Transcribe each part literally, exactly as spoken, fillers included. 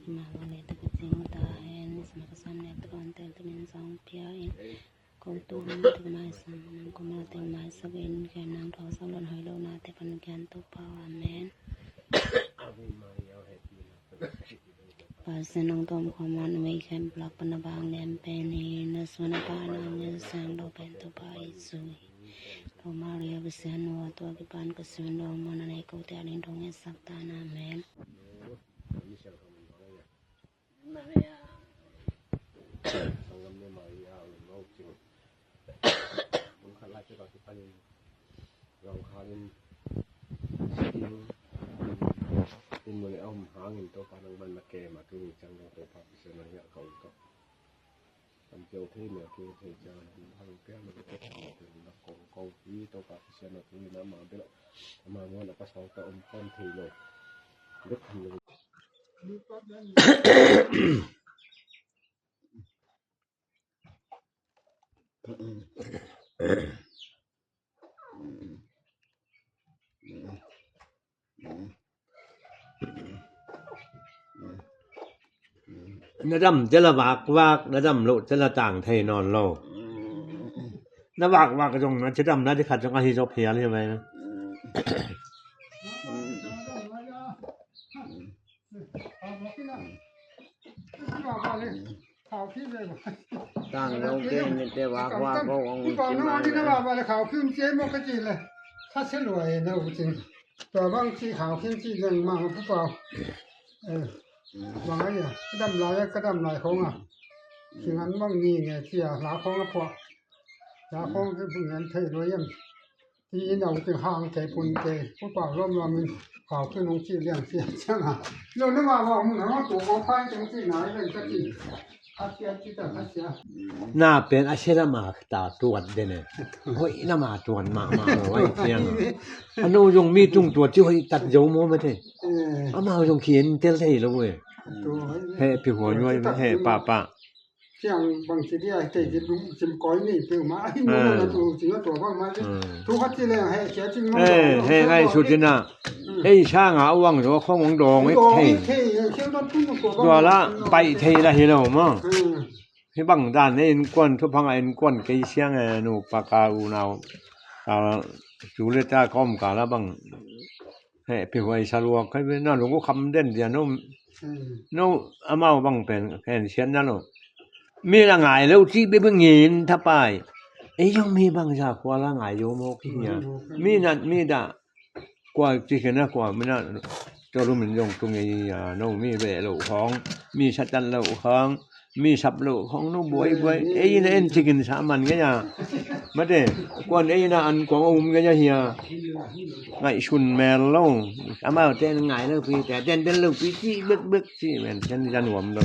Mah bang le tak a cing ta hen, sa na ka sam nek tak a on tel tak in sawng pia in. Ko tu nang tak mai sa, nang ko mal tak mai sa in, kiam nang thawng sa lon hoi lo na te pan kiam tu pau. Amen. Pasian nong tom khawm a, na vei khempeuh lak pan na vang lian pen hi, na suan a pa nang in sang lo pen Topa Jesu hi. Lo Maria Pasian nu a, tua kipan ka suan lo mun a nei ko te a ding thong e sak ta na. Amen. Kum khat lai pek a kipanin Lamka in, in mun a om hangin Topa nangman na kem a, tuni ciang dong Topa Pasian na hiah ka ung ka. Kan keu thei mel keu thei ciang hang piang na ka kong kong hi, Topa Pasian na tuni na ma bel ama ngon a pasal ta om pon thei lo. Bek kan lo. Na dam te la vakvak, na dam loh te la tang thei nawn lo. Na vakvak zong na cidam na dikhat zong ahi zaw phial hi mai na. Tang lo ke ni te wa wa ko ong. Pu Pau, na wa ni na wa wa le khau khim cie mo ka ci le. Kha se lua e na u cing. Tua bang ci khau khim ci leng ma Pu Pau. Eh, bang ai ya. Ka dam lai, ka dam lai khong a. Ci ngan bang ni nge ci a la khong a pua. La khong ke bu ngan thei lua yam. Ti in a u cing hang kei pun kei, Pu Pau lom lom in, khau kei nong ci liang sia ciang a. Lo na ma ma mun hang tu ko phai ceng ci nai ven ka ci. A sia ci ta a sia. Na pen a sia la ma ta tuat de ne. Hoi na ma tuat ma ma mo wai ciang. A no zong mi tung tuat ci hoi tat zo mo ma te. Eh. A ma zong kien tel thei lo we. Tu hoi. He pi huai huai he pa pa. Ciang bang ci dia te ci dum cim koi ni pe ma. Ai, no na tu ci na tua bang ma ci. Tu khat ci leng he sia cing no. Eh, he ngai su ci na. Ei sang a wang zo khong wang dong ei thei. Tua la pai thei la hi lo mo. Hi bang dan ei in kuan thu phang a in kuan kei siang e nu pa ka u nau. Ka su le ta kom ka la bang. He pi huai sa luak kai ve na lung ko kham den dia no. No amau bang pen ken sian na lo. Mi la ngai lo ci be be ngin tha pai. Ei zong mi bang za khua la ngai yo mo ki nia. Mi na mi da kua ci ke na kua mi na. Cho lu min zong tu ngei ya no mi be lo khong. Mi sa tan lo khong. Mi sap lo khong no buai buai. Ei na en ci kin sa man ngei ya. Ma te kuan ei na an kuang um ngei ya hia. Ngai sun mel lo. Amau ten ngai lo pi te ten den lo pi ci bek bek ci men ten jan wam lo.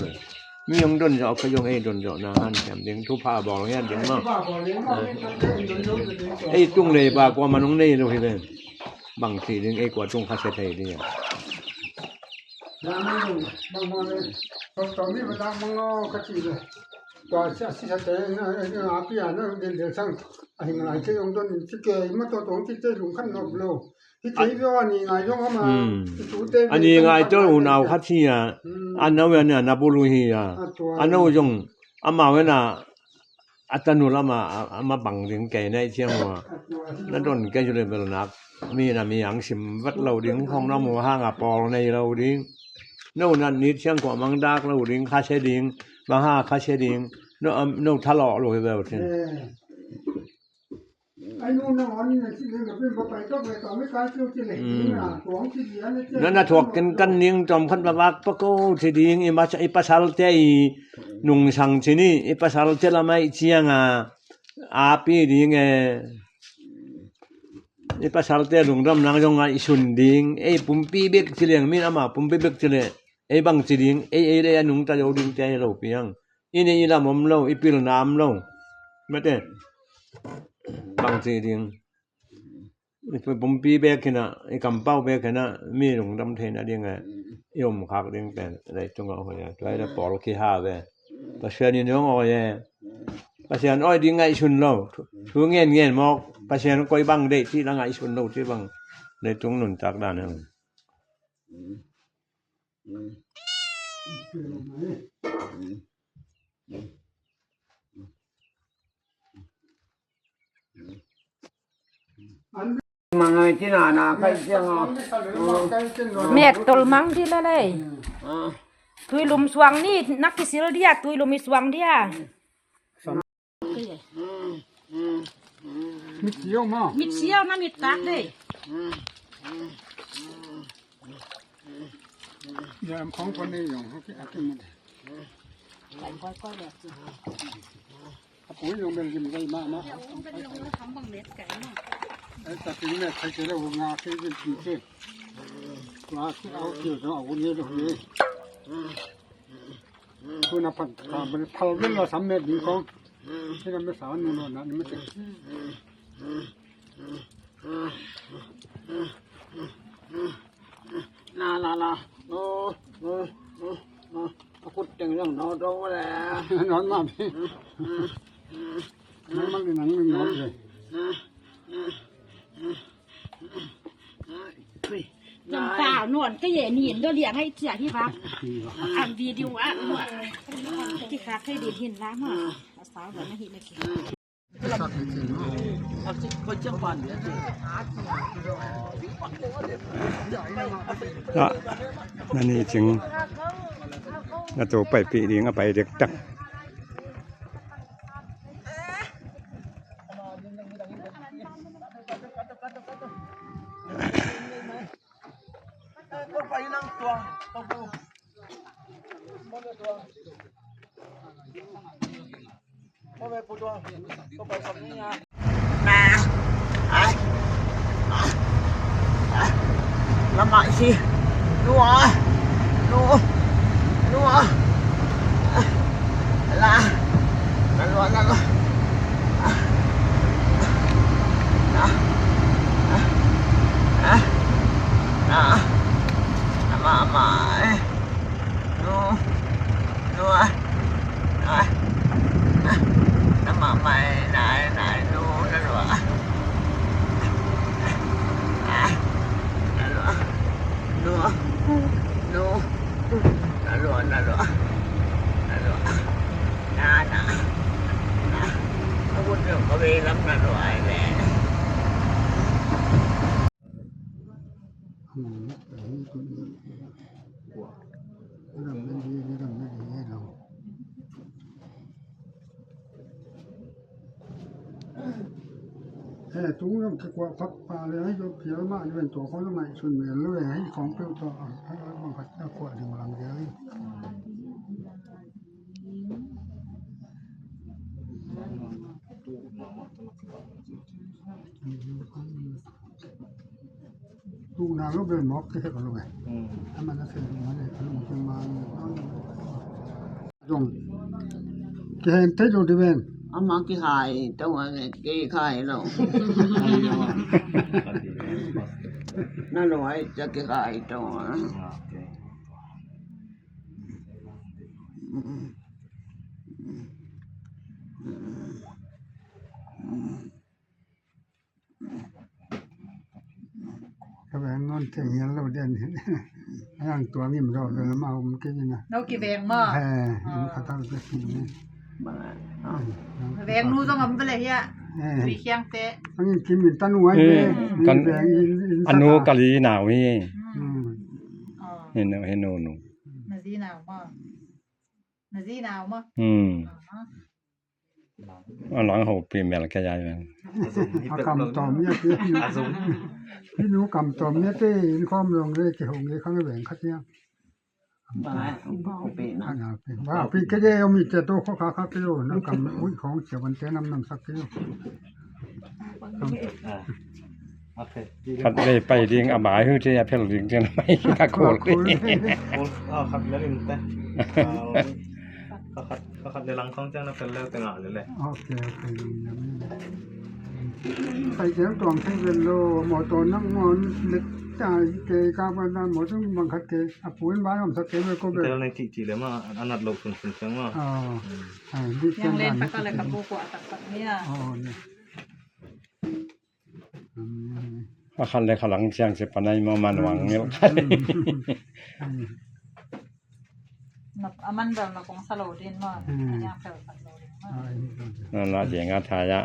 Mi yong don zo ka yong ei don zo na han siam ding thu pha bol ngiat ding mo. Ei tung lei ba kua ma nong nei lo hi ven. Bang ci ding ei kua tung kha se thei ding. Tua mi ba dang mang lo ka ci le. Tua sia si sa te na a pi a na del del sang. A hing lai te yong don ci ke ma to tong ci te lung khan nop lo. Hi kei bia a ni ngai zong ama. Hmm. Hi tu te a ni ngai to u nau khat hi a. Hmm. A nau ya na na bu lu hi a. A tua. A nau zong ama we na a tanu lama a, ama bang ding kei na i ciang wa. A tua. Na don kei zu le bel nak. Mi na mi ang sim vat lo ding khong na mu hang a pawl nei lo ding. No na ni ciang kua mang dak lo ding kha se ding. Bang ha kha se ding. No, um, no tha lo lo hi bel tin. Eh. Ai nu na on na ci le na pin ba pai tok le tawm i kai tiu ci le. Mm. Na tuang ci dia na ci. Na na thuak ken kan ning tawm khat ba vak pa ko ci ding i ma i pasal te i nung sang ci ni i pasal te la mai ciang a a pi ding e. I pasal te lungdam nang zong a i sun ding ei pumpi bek ci leng min ama pumpi bek ci le ei bang ci ding ei ei le a nung ta zo ding te lo piang. I nei i lam om lo i pil nam lo. Mate. Bang ci ding. i pumpi bek hi na, i kampau bek hi na, mi lungdam theihna ding a i om khak ding pen leitung a hoih a, tua hi na pawl kiha ve. Pasian in hong awi e. Pasian awi ding ngaihsun lo. Thu, thu ngen ngen mawk. Pasian koi bang deih cih la ngaihsun lo cih bang leitung nuntak dan hang. Mek tol mang di la lei. Tuilum suang ni na kisil dia, tuilum i suang dia. Mit siau ma. Mit siau na mit tak dei. Ya, em khong kon nei yong, ha ki, a ki mit. Koi, koi, koi le. A pui yong bel gim dei ma ma. Ai, ta ting me thai ke le, nga ke gim ki ke. Nga ke au ke, au ne lo ne. Tuna pan ka bel phal bel la sam me ding kong. Tuna me sa nu lo na ni me te. Na, na, na. No, no, no, no. A kut teng lang no do le. Non ma bi. Non ma bi nang nang no le. Ui. Jom ta nuan ka ye nin do liang ai chia hi ba. An video a nuan. Ki kha kai din hin la ma. A sao ba na hi na ki. Na ni cing. Na to pai pi ding a pai dek tak. Na. Ai. Ai. Ai. Lamah si. Nua. Nu. Nua. La. Na lua, na lua. Na. Na. Na. Na. Ama, ama. Eh. Nu. Nu ah. Ah. Ah. Na mah mai nai nai nu na lua. Ah. Na lua. Nu. Nu. Na lua na lua. Na lua. Na na. Na. Ka vut lua ka vei lam na lua ai le. He, tung lam kikuah phak pah le, hei, zo phial mah le, tua khong lam ngaihsun mel le, hei, khong peuh tawh, hei, bang khat a kuah ding lang le, hei. Tukna lo bel mawk kihek lo e. Ama na khen ma le, a lungsim ma le. Zong kihen thei lo di ven. Ama kihai tawh a le, kihai lo. Na lo ai ca kihai tawh a. Ka veng non te hial lo den. Ang tua ngim lo, lo ma um ke ni na. No ki veng ma. He, in kha ta ke ki ni. Veng nu zong am vele hia. He. Wi khiang te. Ang in kim in tanu ai te. Kan veng in, in anu kali nau hi. Hmm. He no, he no nu. Na zi nau ma. Na zi nau ma. Hmm. A lang ho pi mel ka ya. A kam tom ya pi. Pi nu kam tom ya te in khom long le ki hong le khang veng khat ya. Ba pi na. Ba pi ke ye mi te to kho kha kha ke lo na kam ui khong sia ban te nam nam sak ke lo. Khat vei pai ding a mai hu te a phel ding te a mai ka khol. Khat le lim te. Khat, khat le lang khong chang na phel le te nga le le. Ok, ok. Kai keng tuang thei ven lo, mawtaw nang ngawn lek ta kei ka pa na mawtaw bang khat kei, a pu in vai om sak kei ve ko ve. Tel nei cih cih le ma, a nat lo sun sun seng ma. Aw. Ai, di siang len tak ka le ka pu ko a tak tak ni a. Aw, ni. A khat le khat lang siang se panai ma man wang ngel. Nop a man bel na kong sa lo din maw. Hmm. A yang fel khat lo din maw. Ah, ini kan. Na la ding a thaya.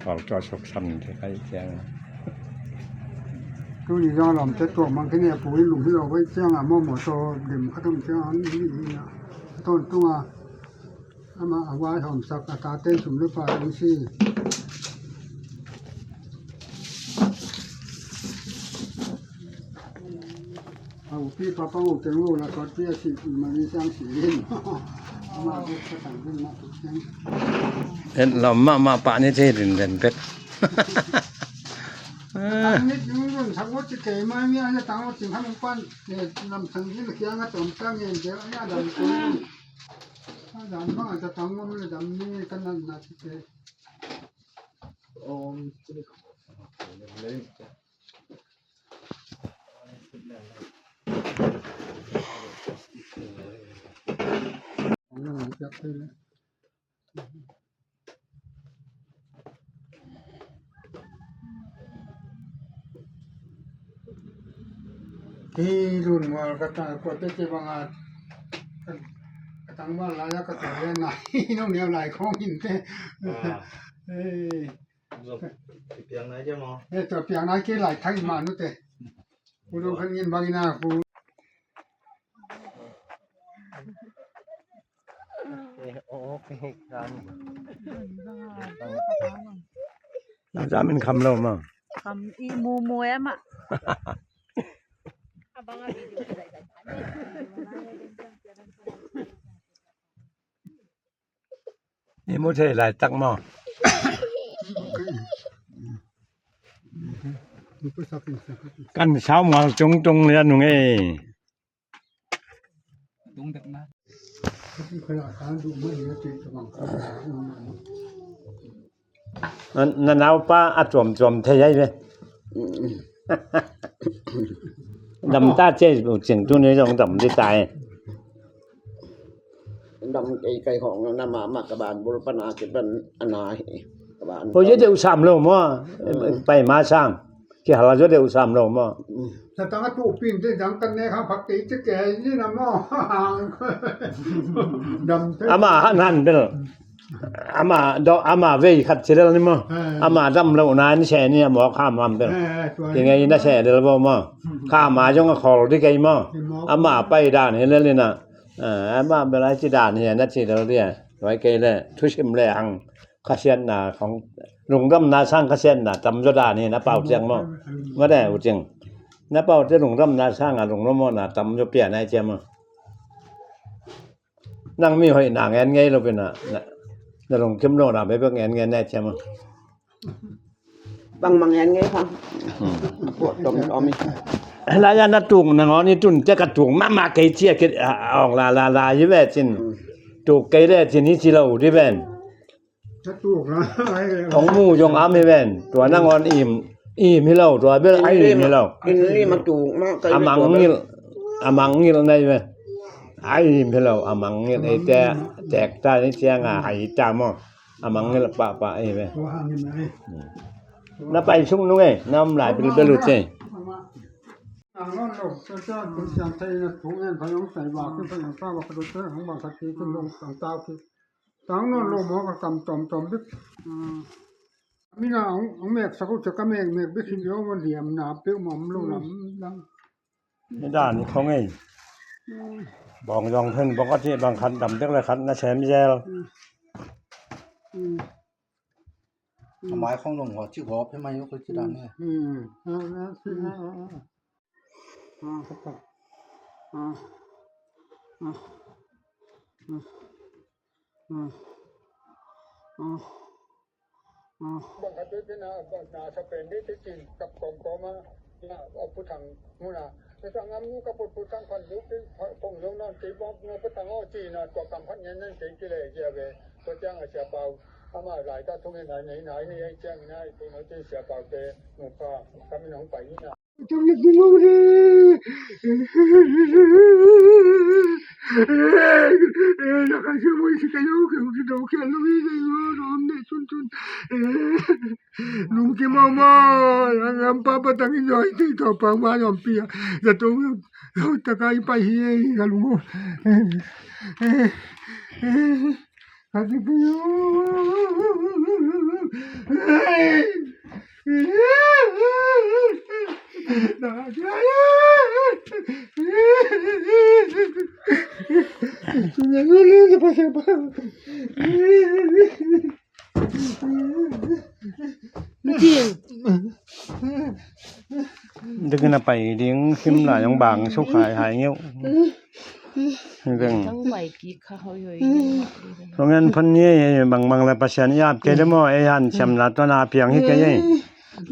Kol tua sok sam te kai chiang. Tuni zong lam te tua mang kini a pu in lung hi lo vai chiang a maw maw to dem khat om chiang an hi hi na. Ton tung a. Ama a vai hawmsak a tate sum le pai ang si. A upi pa pang u teng lo la kot pi a si mani siang si lin. Ama buk ka tang lin ma tu siang. En lam ma ma pa ni te rin den pet. Tang nit nung run sak ngot si kei mai mi a tang ngot si hang pan. Lam sang lin kiang a tom tang en de a dam tu. A dam bang a tatang ngom le dam ni kan nan na ci te. Om. Hi lun mual ka ta ko te te bang a ka tang mual lai a ka ta le na hi nong neu lai khong hin te. Ah. Ei. Zo, tua piang nai ke mo. Eh, tua piang nai ke lai thai ma nu te. Pu dong khan ngin bang ina pu. Za min kham lo ma. Kham i mu mu e ma. I mu thei lai tak maw. Kan sau mual tung tung lia nung ei. Na, na naupa a tuamtuam thei ai ve. Dam ta che u cing tu ni zong dam di tai. Dam kei kai khong na ma ma ka ban bul pan a ki ban a na hi. Ka ban. Ho ye deuh sam lo maw. Pai ma sang. Ki hal a zo deuh sam lo maw. Sa tang a tu pin te dang kan ne kha phak te te ke ni na maw. Dam te. Ama han han bel. Ama do ama vei khat chilel ni maw. Ama dam lo na ni se ni a mawk ham ham bel. Ki ngei na se del bo maw. Kha ma zong a khol di kei maw. Ama pai dan hi lel ni na. Ah, ama bel ai ci dan hi na ci lo dia. Vai kei le thusim le hang khasiatna khong lungdamna sang khasiatna tam zo dan hi na pau ciang maw. Mate u cing. Na pau te lungdamna sang a lungdam mawhna tam zo pia nai ciam maw. Nang mi hoih na ngen ngei lo pina. Na lungkim lo na bebek ngen ngen nai ciam maw. Bang mang en nge khang. Hmm. Puat tom tom i. Laya na tuk nangawn i tun tek a tuk mahmah kei cia kit a ong la la la hi ve cin. Hmm. Tuk kei le cin hi ci lo di ven. Ka tuk la. Ong mu zong am hi ven. Tua nangawn im, im hi lo, tua bel a im hi lo. In lim a tuk ma kai. A mang ngil, a mang ngil nai ve. A im hi lo, a mang ngil ei te tek ta ni ciang a hai ta maw. A mangngilh pahpah ei ve. Na pai sung nung ei, na om lai bilbel uh cei. Tang non lo maw ka kam tawmtawm bik. Mina hong meksak uh cia ka mekmek bik hi lo maw liam na peuh maw om lo lam dang. Ni dan khong ei. Bawng zong phen bawng a cih bang khat dam dek le khat na sem zel. A mai khong dong haw cih haw phe mai khong cih dan ne. Bang khat peuh pen a, a, na sa pen dih te cin tak kawmkawm a, na, a Pu Thang mun a. Na sa ngam nu ka put put sang phan zu pi, pong zo non kei bawk no Pu Thang aw ci na, tua kam phat ngen nen kei ki le kia ve. Tua ciang a sia pau. Amah laitak thungen nai nei nai ni ei ciangin a i tung a ci sia paute nupa kamin hong pai ni na. Lungkim aw maw, lampa patang in zoi tei tawh pang ma zompi a zato taka i pai hi ei ka lung aw. Ding na pai ding sim lai ang bang suk hai hai ngeu. Ding. Thang bai kik kha hoi hoi. Song en phan ni ei bang bang la Pasian i ap kei le maw ei han siam la tua na piang hi kei ei.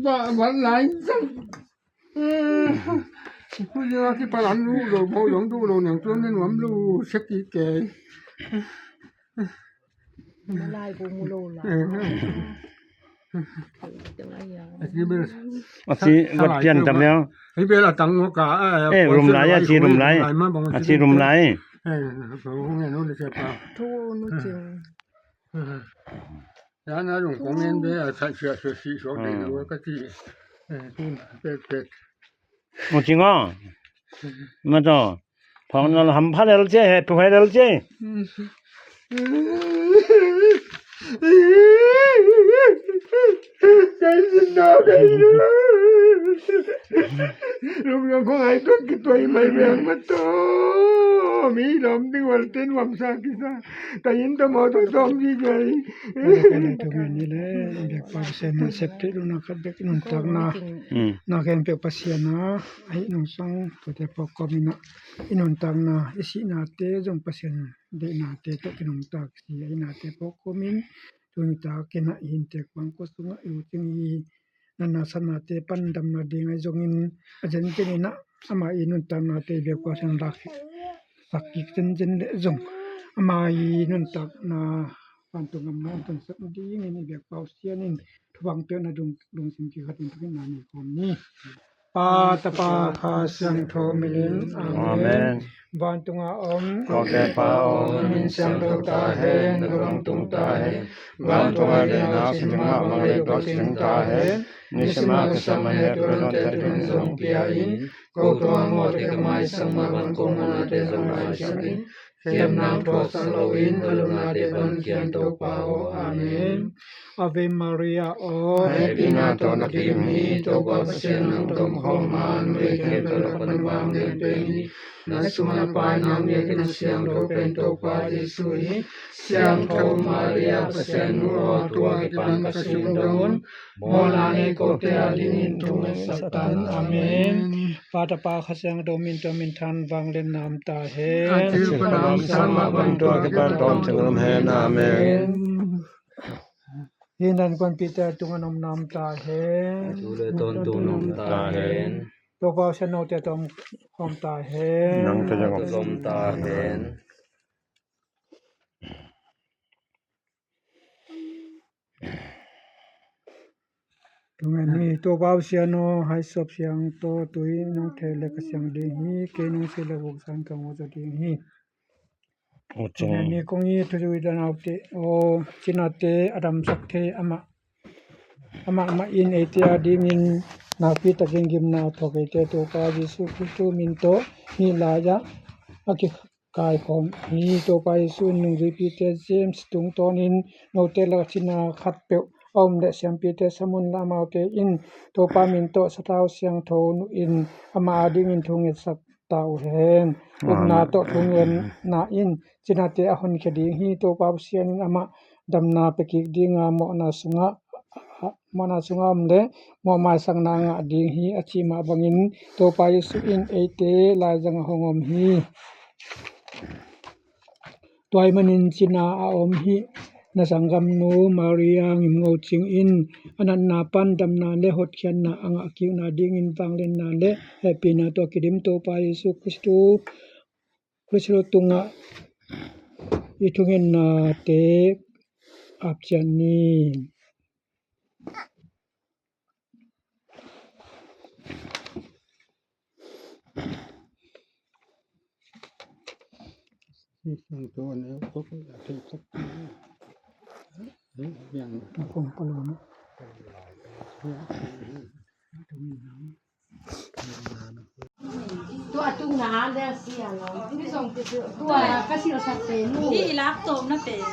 Ba ban lai sang. Ku yo ki pa lan lu lo mo yong du lo nang tuan ne nuam lu sek kik kei. Malai bu mu lo la. A ci vat pian tam leo. Hi bel a tang ngo ka. Eh, rum lai a ci rum lai. A ci rum lai. Eh, ko nge no le pa. Thu nu cing. Ya na lung kong ngen be a sa sia so si so de lo ka ci. Eh, tun pet pet. Mu cing o. Ma to. Phong nol ham pha lel ce he tu he lel ce. Lung lung kong ai tuan ki tuai mai meng ma to. Mi lom ding wal ten wam sa ki sa. Ta yin ta mo to tom di jai. Kene tu ngen ni le, bek pa sen na sep te lu na kat bek nun tak na. Na ken bek pa sen na. Ai nong sang ko te pok ko mi na. I nuntakna, i sihnate zong Pasian deihnate tawh kinungtak si a, i nate pawh komin tuni takin ah i inntek bangkua sungah i u cing i natna satnate pan damna ding ahi zongin a zenzen in ah ama i nuntaknate i biakua sian lak sak kik zenzen leh zong ama i nuntakna vantung gamna hong tonsak dingin i biakpa uh sianin thupha hong piakna dungsim kikhatin thukhenna nei kawm ni. Pa, Tapa, Kha Siangtho minin. Amen. Vantunga om, ko ke Pa aw, na min siangtho ta hen, na gam tung ta hen. Vantunga le na sim ma bang le tua sim ta hen. Ni sim ma ka sa ma he tua te tua zong pia in. Ko tua mo te ka mai sang ma bang ko ma na te zong mai sang in. Khiam nang thuaksak loin ka lunate pan khiam Topa aw. Amen. Ave Maria aw. Hehpihna tawh na kim hi, Topa Pasian nang tawh om khawm a, numei khempeuh lak pan vanglian pen hi. Na sungah na pai nang biakinn a siangtho pen Topa Jesu hi. Siangtho Maria Pasian nu aw, tua kipan ka sungdon mawhna nei kote a dingin thungen sak tan. Amen. Pa, Tapa, Kha Siangtho min tawh min than vanglian nam ta hen. A thil panam sang mah bang tua kipan tawm sing lam hen. Amen. Hi nan kuan Peter tunga nom nam ta hen. Tule ton tung nom ta hen. Topa Pasian note tom khawm ta hen. Nang te zong om ta hen. Tungen hi Topa Pasian aw, hai sop siang tawh tui nong thei le ka siang ding hi, kei nong si le vuk san ka ngawh zaw ding hi. Tungen hi kong hi thuzui danaute aw, cinate a damsak thei amah, amah mah in eite a dingin nakpi takin gimna a thuak eite Topa Jesu Khristu min tawh hih lai-ah a ki kaikhawm hi. Topa Jesu in nungzuipite James tungtawnin note lak cina khatpeuh a om leh siampite sam unla amaute in Topa min tawh sathau siangtho nuhin ama adingin thungetsak ta uh hen. Upna tawh thungetna in cinate a honkhia ding hi. Topa Pasian in amah damna pia kik dinga mawhna sungah mawhna sungah om le mawhmaisakna ngah ding hi a cih mah bangin Topa Jesu in eite laizangah hong om hi. Tua ahih manin cina a om hih na sanggamnu Maria ngimngo cingin a natna pan damna le hotkhiatna a ngah kikna dingin vangliatna le hehpihna tawh kidim Topa Jesu Khristu Khristu tungah i thungennate Apcian ni. Tua tung na han deuh si a lo. Tua ka silsak pen uh. Hi i lak tawm na pen.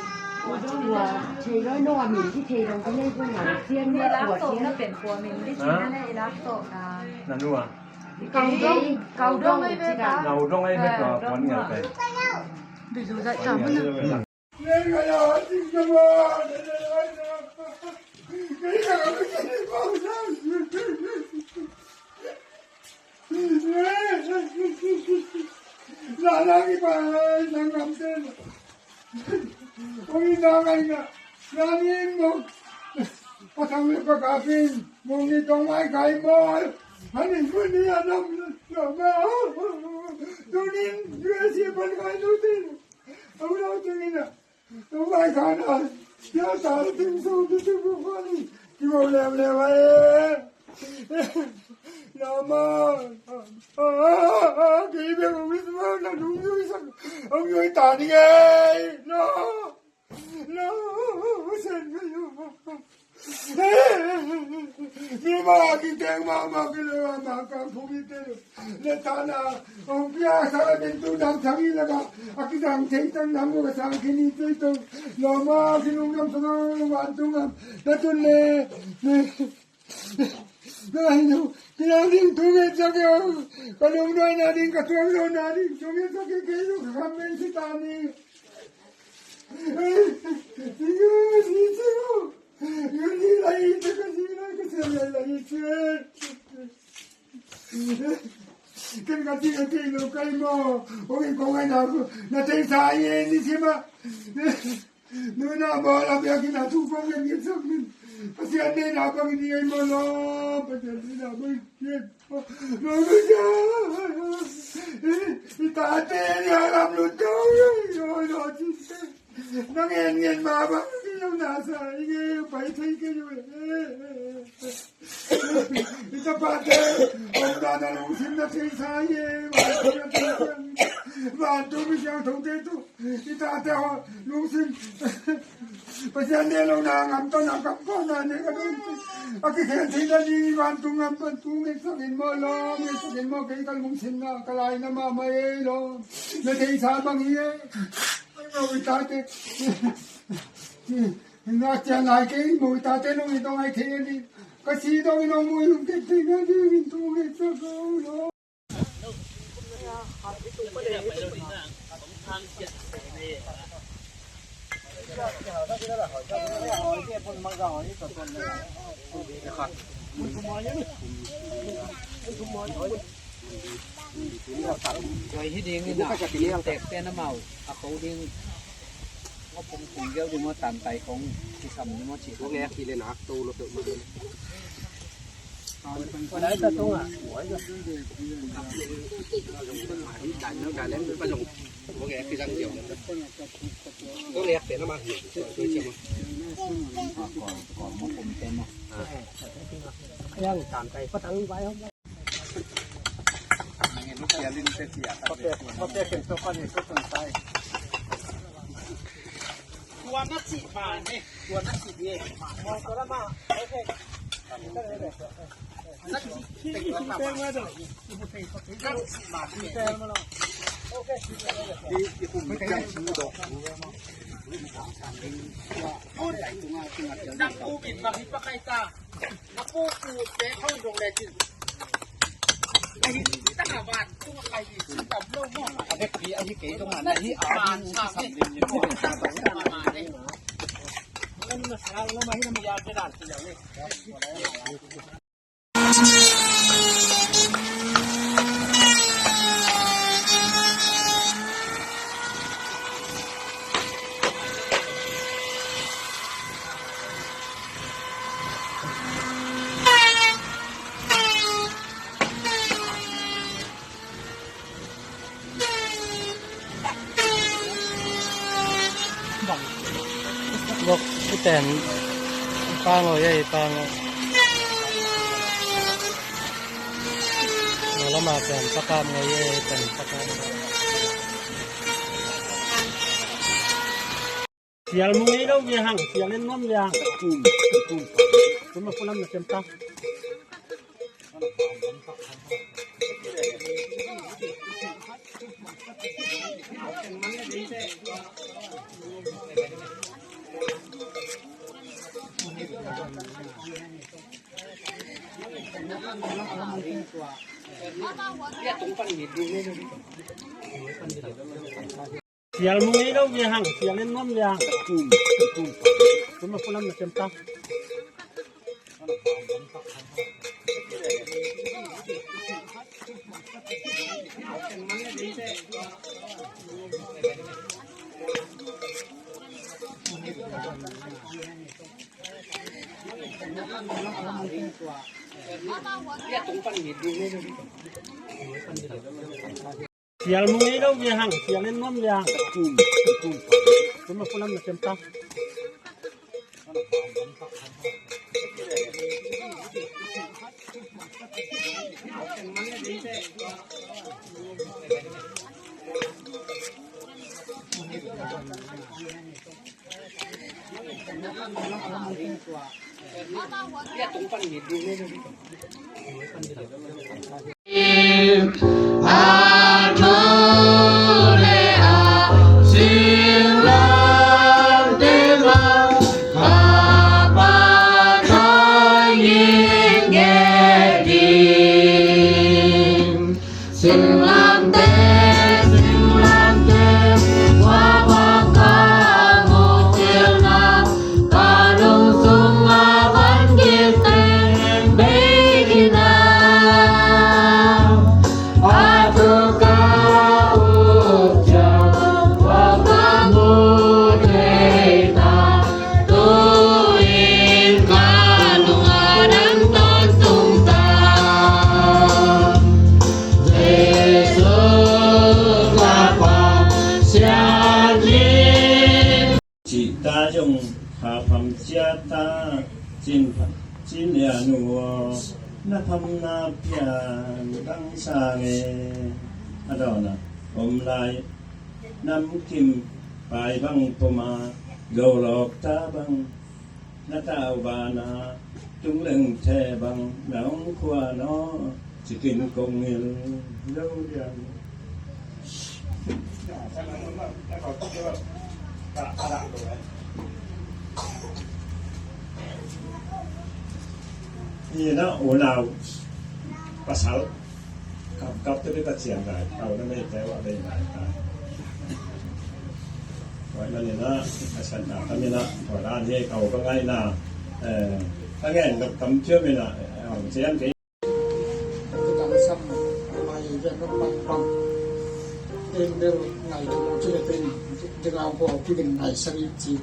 Tua thei lo no a min ki thei lo ka nei tung na. Sian na tua sian. Pen kua min di sin na i lak tawm na. Na nu a. Kau dong, kau dong ai ve ta. Kau dong ai ve ta, kuan ngal pen. Bi zu zai ta mun na. Tua lai khan a, sia ta ting sung ti tu bu khan i kimu leuleu a e. Lama. Kei bek hong i sma na nung yui sak, hong yui ta ding e. No. No. Sen ka yo. Ni ma ki teng ma ma ki le ma ma ka phu ki te. Le ta na, ong pia sa ka den tu dang thang i la ka, a ki dang thei tang nam ko ka sang ki ni te to. Lo ma ki lung nam sa ka wan tu ngam. Na tun le. Na hi no, ki dang ding tu nge sa ke ong. Ka lung doi na ding ka tuang lo na ding tu nge sa ke ke lo ka men si ta ni. Ni nge ni si ong. Ni lai te ka ni lai ka se lai lai se. Ken ka ti ka ti lo kai mo. Ong i kong ai na ku na te sa ye ni si ma. Nu na mo la bia ki na tu kong ngen ngen sok min. Pasian ne na bang ni ai mo lo. Pasian ne na bang ngen. Mo lo ja. I ta te ni a lam lu tau yo yo lo ti te. Nang en ngen ma ba ni lo na sa i nge pai thei ke yo. I ta pa te, om da na lungsim na thei sa ye, van tu mi siang thong te tu. I ta te ho lungsim. Pasian ne lo na ngam to na kam ko na ne ka dun. A ki khen thei na ni van tu ngam pan tu nge sa kin mo lo, nge sa kin mo ke ka lungsim na ka lai na ma ma e lo. Na thei sa bang ye. Mo i ta te. Nga cia lai kei mo i ta te nong i dong ai thei ni. Ka si dong i nong mo i lum te te nga di min tu nge sa ko lo. Koi hi ding in a, tek pen amau a ko ding. Ngop pum pum geu ding maw, tantai kong kisam ding maw ci. Ko nge ki le nak to lo to ma. Ko lai ta tong a. Dan no dan lem pa jong. Ko nge ki jang jong. Ko nge pen ma hi. Ko ci ma. Ko ko mo pum pen ma. Yang tantai pa tang bai hom. Na pu pu te khong dong le tin. Ahi ta na van tung a kai di sin dam lo mo. A bek pi ahi kei dong a na hi a ding u sam ding ni mo. Ngan na sa lo ma hi na mi ya te dan ti ya ni. Iten pango ye, pango. Nalama pen pakam ngo ye, iten pakam ngo. Sial mu ngei lo ve hang, sial en nuam ve hang. Tum, tum, tum. Tum a pulam na tem ta. Sial mu ngei lo ve hang, sial en nuam ve hang. Tum, tum, tum. Tum a pulam na tem ta. Sial mu ngei lo ve hang, sial en nuam ve hang. Tum, tum, tum. Tum a pulam na tem ta. Singlamteh, singlamteh, wa bang ka mu tilna, ka lungsung a van kiten beikina. Atu ka usia, wa ka mu teita, tu in ka lung a dan ton tung ta. Jesu ka Pasian in. Cihta zong hapham ciata cin, cin ya nuo na phamna pian dang sange. A dawnah om lai namkim pai bang poma, golok ta bang na tau bana, tung leng the bang na ong khua no, cikin kong ngil lo diam. Ni na unau pasal. Kap, kap te bek a ciang nai, kau na nei te wa bei nai ta. Wa na ni na, a san na, kami na, wa na ni kau ka ngai na, eh, ka ngen dok kam cio mi na, eh, ang ciang ke. Ka dang sam, mai ve no pang pang. Em bel ngai dok cio te ni. Ding a bawl kibin nai sari ci.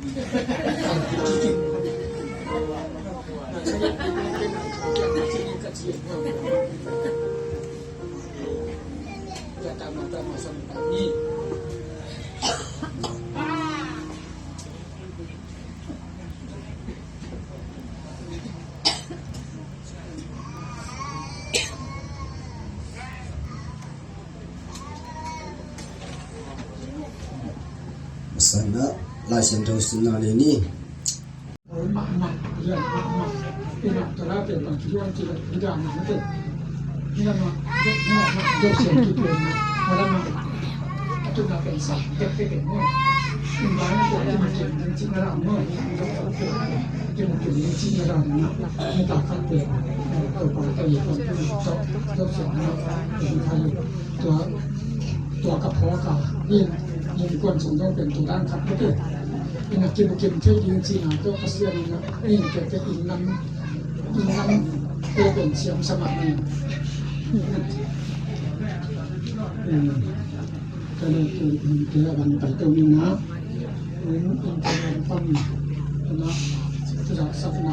Sana Lai Siangtho simna le ni. Tua, tua ka phawk a, in, innkuan sung zong pen tua dan khat ka te. Ina kim kim thei ding cihna tua Pasian ina, in te te inn lam, inn lam te pen siam sa mah ni. Ka ne tu in te a ban pai to ni na. In, in te a ban pam na. Ina, tu zak sak na.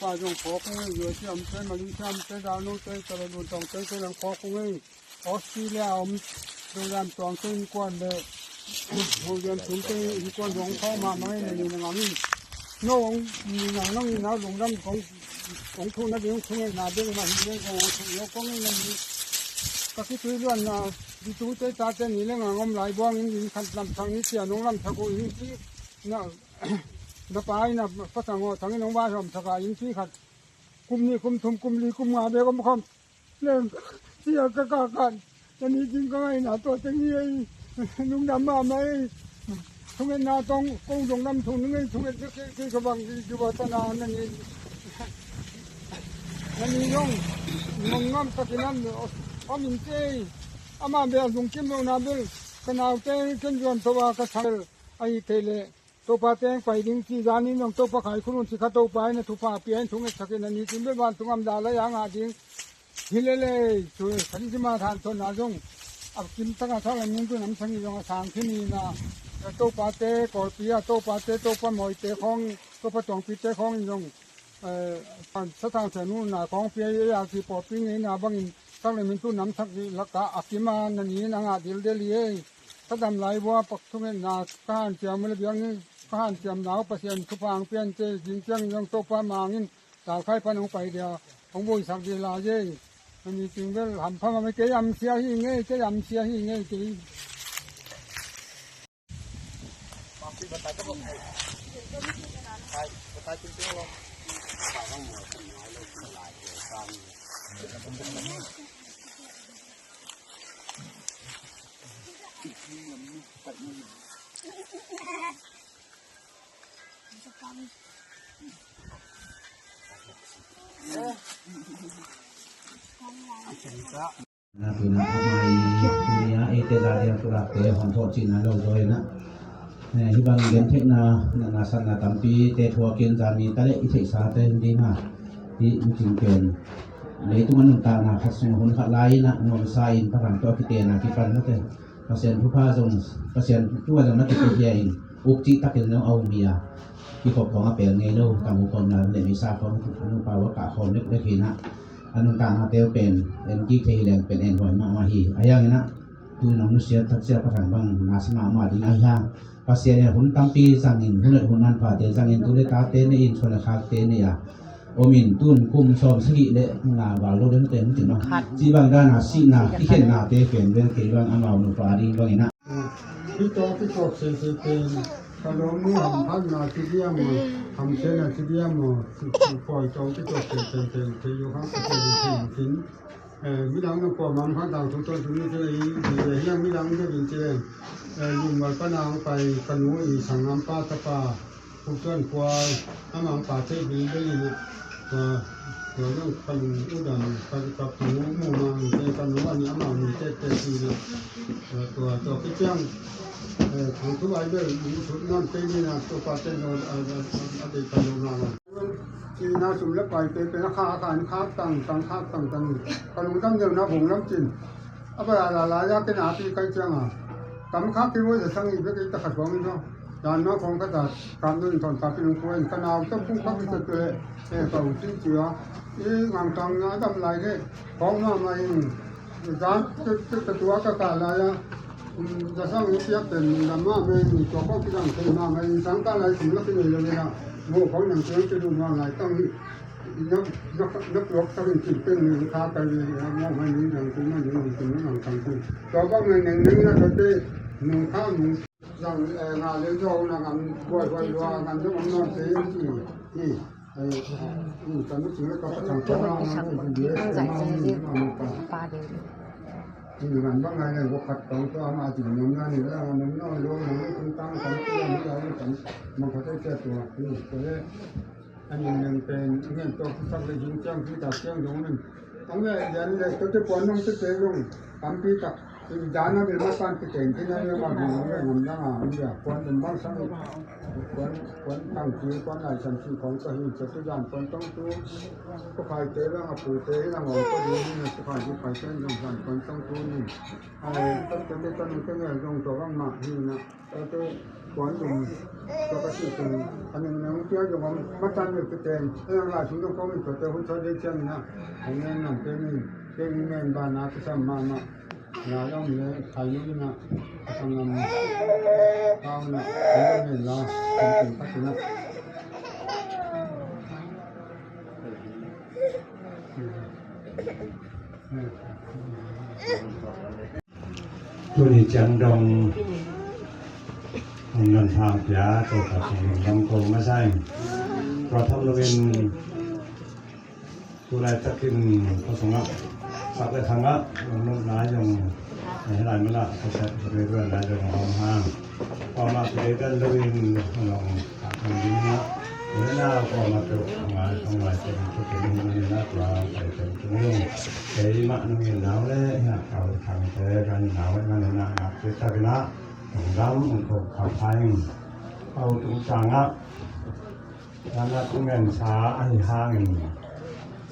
Topa zong phawk ung ei, U S A omte, Malaysia omte, Dalno te, Taladun tawngte, te lang phawk ung ei. Australia om, Dodan tawngte innkuan le Hozian Sumte innkuan zong phawk mahmah ei, na ni na ngam in. No hong ni nang nang in a lungdam kong, kong thu nading thungetna ding mah hi leng kong hong thuk lo kong ei na ni. Ka kitui luanna, ditute tate ni leng ang om lai buang in, inn khat lamthang ni cia nong lamthak uh in ci. Na, na pa in a pasang aw thang in hong vaihawm thak a, inn ci khat kum nih, kum thum, kum li, kum nga bek om khawm. Leng sia ka kakan. Na ni cing ka ngaihna tua teng hi ei. Lungdam mahmah ei. Thungetna tawng kong zong lam thung ning ei, thunget kei, kei ka bang di, di ba ta na na ni. Na ni zong ngom ngam takin an om in ci ei. Ama bel lungkim lo na bel ka naute ken zuan to a ka sang bel ahi thei leh Topa teng pai ding ci zanin zong Topa khai khun un ci kha, Topa in a thupha pia in thungetsak in a ni cin bel vantung am da lai a ngah ding. Hi lele, tu khan ci ma than ton na zong a kim taka thak la ning tu nam sang i zong a sang khin i na. Topa te, Kawlpi a Topa te, Topa Mawite khawng, Topa Tuangpite khawng in zong eh, Sathang Sianu na kawng pia i a ki pawlpi ngeina bangin sak le min tu namsak dih laka a kima na ni in a ngah dildel hi ei. Ka dam lai vua pak thungetna ka hanciam uh le biangin ka hanciamna uh Pasian thupha ang pian te, zing ciangin zong Topa mangin dalkhai pan hong pai dia hong buaisak dih lai ei. Na ni cing bel hampha mah kei amsia hi ngei, kei amsia hi ngei kei. Na tuna a mai tunia eite za dia tulakte hong thawh cihna lo zaw ina. Eh, hih bang gentheihna, na, na sanna tampi te thuakin zami ta le i theihsa te hun ding ha. Hih micing pen leitung a nuntakna khat sung hun khat lai ina nuamsa in Pathang tawh a kitena kipan mate. Pasian thupha zong, Pasian thu a zong na kipia in ukcih takin zong a um hi a. Kikhop khawng a pel ngei lo, tang uh khawng na le misa khawng thu nu pau a kah khawm lek lek hi na. A nuntakna teu pen en kik thei hi leng pen en huai mahmah hi. A hiangin ah tu nong nusiat taksia Pathang bang na sa mahmah ding a hi hang. Pasian in hun tampi zangin, hun et hun manphate zangin, tu le tate nei in, suan le khakte nei a om in, tun kum sawm sagih le nga val lo den te hun tin bang. Ci bang dan a sihna kikhenna te pen bel kei bang amau nupa ding bangin ah. Hih tawh kituak sese pen ka lawmnu hamphatna ci diam maw, hamsiatna ci diam maw, pawi tawh kituak sese pen thei uh hang ka thei uh thei uh cin. Eh, midang na kuamah hong khan tangthu tawntung ni ci leh, i, i, hiang midang deuh in ci leh, eh, Lungmual pan a hong pai ka nu i sanggampa tapa, Pu Suan Khual, amah hong pa thei bilbel in ah, tua, tua zong ka lung uh dam, ka, ka pu mumang te ka nu a nih amau ni tektek in ah, tua, tua, tua khit ciang, eh, tangthu Bible i sut nawn kei ni in ah, tua pa ten lo, a, a, a, a deih ka lo na lo. Cihna sum le pai te pen a khak a, an khak tangtang, khak tangtang. Ka lungdam deuh na vung lam cin. A bai a la la ya ken a pi kai ciang a. Kam kha ki wo za sang i bek i ta khat bang i do. Dan na kong ka ta kam nun ton ka pi nung kuen ka nau ta pung ka ki ta tu le. E ka u tin tu ya. I ngang tang na dam lai de. Kong ma ma in. Za ta ta ta tua ka ka la ya. Za sang i piak ten dam ma ma in. Tua kong ki dang ten ma ma in. Sang ka lai sim la ki nei lo ya. Mo kong nang tu ki du ma lai tang i. Nak nak nak lok sang i cin pen ni ka ka ni ya mo ma ni dang tu ma ni ni tu ma nang tang tu. Tua kong nang nang nang na ka te. Nung ka nung. Zang, eh, nga le zong na ngam buai buai lua ngam zong ngam non se in ci. Hi, eh, in kan mu sing le ka pa chang pa na ngam se in le se ma ni ma mu pa. In ngam bang ngai le wo khat tong to ama jing nom na ni le ngam nom non lo ngam ni kung tang kan ti ngam ni lo kan mang ka te sia tua. Hi, ko le. An in nang pen ngen to sak le jing chiang pi ta chiang zong nen. Ang le yan le to te puan nong te te zong. Kam pi tak. Dana bil mapan kiten tina le ma bil ngam dang a, ngam dia kuan den bang sang kuan, kuan tang ti kuan lai san ti kong ka hin sa tu dan kuan tong tu. Ko khai te bang a pu te hi lang ong ko di ni na ko khai di khai ten dong san kuan tong tu ni. Ai, tong te te tong te ne dong to bang ma hi na. Tua te kuan dum tua ka sih teng a neng neng pia dong om matan le te teng. Ei ang lai sung dong kong in tua te hun sa de chiang na. Ang ngen nang te ni te ni ngen ba na kisam mahmah. Na dong le khai lu na. Ka sang ngam kau na. Ang ngen la. Ang ngen pa na. Tuni ciang dong hong nuntak pia, Topa Topa hong dong ko masa in. Tua tham loin tu laitakin khuasungah sak le khangah hong nuntak lai zong, hih lai munah khuasak duai duai lai zong hong hang. Kuamah kideidan loin hong hang ding na, tua na kuamah tawh hong ngai, hong ngai teng tawh teng hong ngai na tua ngai teng tawh hong. Keimah nong in nau le hiah kau thangte kan nau le ngan na ngak te tak na hong dam hong kho kha phai. Kau tung sangah Dana tung ngen sa ahi hangin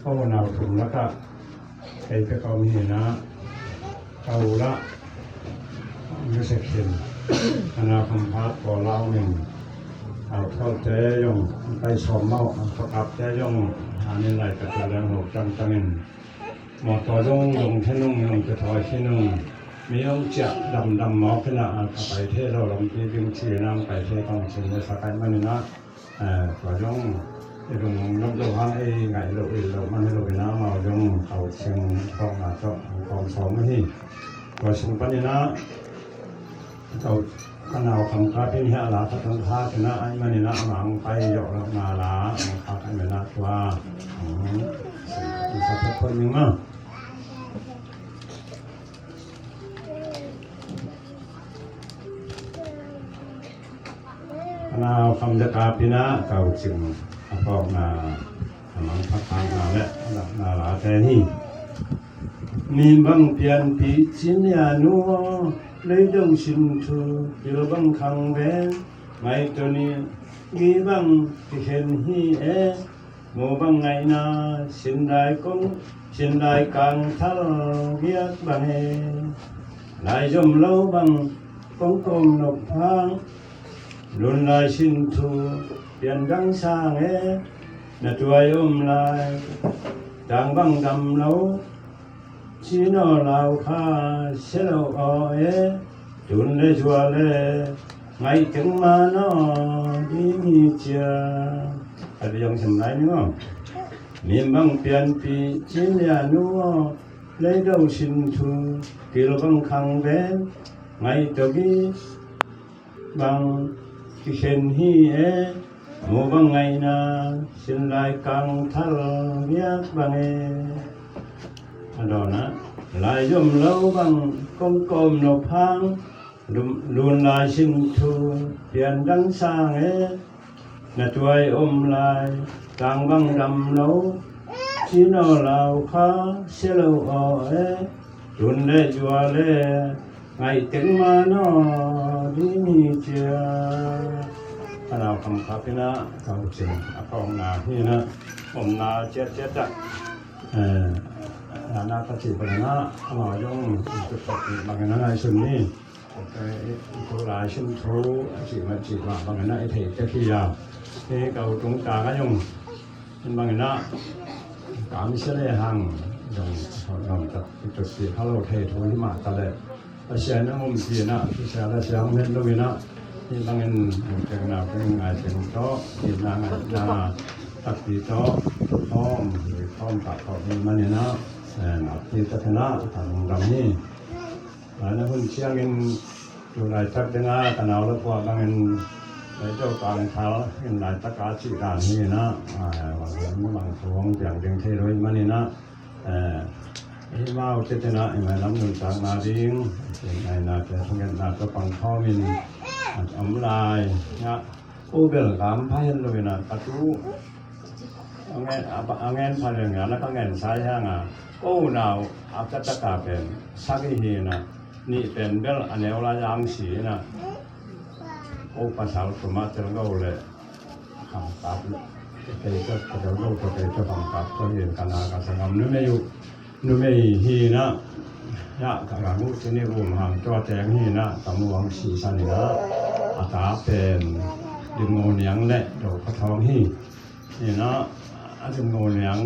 ko nau tung lakah Kei pek a om hi na, ka u lah music hin, a na khamphat pawl a om in, a tholte zong an pai sawm mawh, a pakapte zong hanin lai ka tua leng ho tangtang in, mawtaw zong zong the nung, zong ka thawi the nung, mi zong ciah damdam mawk hi na, a pai the lo lampi ding ci na, pai the kong cin le sa kai man hi na. Eh, tua zong i lung nop lo hang ei ngaih lo, i lo man hi lo in ah, amau zong kau sing thawkna tawh kong sawm uh hi. Tua sung panin ah kau ka nau kam ka pin hiah la ka tang kha kina ai manin ah amang pai zawh lo na la amang kha ka mena tua. Hmm. Sa phot phot ning ma. Ka nau kham zaka pina kau cing a pawkna a mangthak hangna le na late hi. Mi bang pianpih cin ya nu aw, leido sin thu pil bang khang ve, ngaihto ni gi bang kikhen hi e. Mu bang ngaihna, sindai kong, sindai kang thal giak bang e. Lai zom lo bang kong kawm nop phang, lun lai sin thu pian dang sang e. Na tuai om lai tang bang dam lo, Cino lau kha sia lo aw e, tun le zua le ngaih teng ma naw ding hi cia. A bi zong sem lai ni maw. Mi bang pianpih cin lia nu aw, leido sin thu pil bang khang ve, ngaih tawh gi bang kikhen hi e, mu bang ngaihna, sin lai kang thal riak bang e. A dawnah, lai zom lo bang kong kawm nop hang, lun lai sin thu pian dang sang e. Na tuai om lai tang bang dam lo, cino lau kha sia lo aw e. Tun le zua le ngaih teng ma naw ding hi cia. Ka nau kham kha pina kau cing a kawkna hi na, omna ciatciat ah. Eh, na ka cih bang na amau zong tuk tak bang na ngai sun ni. Tulai sin thu a cih mah cih mah bangin ah i thei tek hi a, hi ka u tung tang a zong in bangin ah kamsia le hang zong nuam tak i tutpih kha lo thei thu hi mah ta leh, Pasian a hum pi in ah, Pasian a siang het lo in ah, hi bangin hum teng nau teng ngai teng tawh, itna ngaihna takpi tawh, thawm, thawm tak tawh hi manin ah, nakpi takin ah ka lungdam hi. Lai na hun ciangin tu laitak dinga ka nau la pua bangin lei teu tang thal in laitak a cih dan hi na, bang thu hong piang ding thei lo hi manin ah, hi mau tete na i mailam nuntakna ding ngaina te thungetna ka pang khawmin om lai na. U bel kam pha hen lo in ah ka tu a ngen, a ngen pha leng a na ka ngen sai hang a, ko nau a ka taka pen sagih hi na, nih pen bel a neu lai ang si na, ko pasal tuma tel go le kham kap le kei ka ka tel go ka kei ka kham kap ka hin ka na ka sangam numei uh numei hi na, ya ka gang uh sini rum hang tua teng hi na, ka muang si san hi na, a ta pen Dim Ngo Niang le Do Kha Thawng hi. Hi na, a Dim Ngo Niang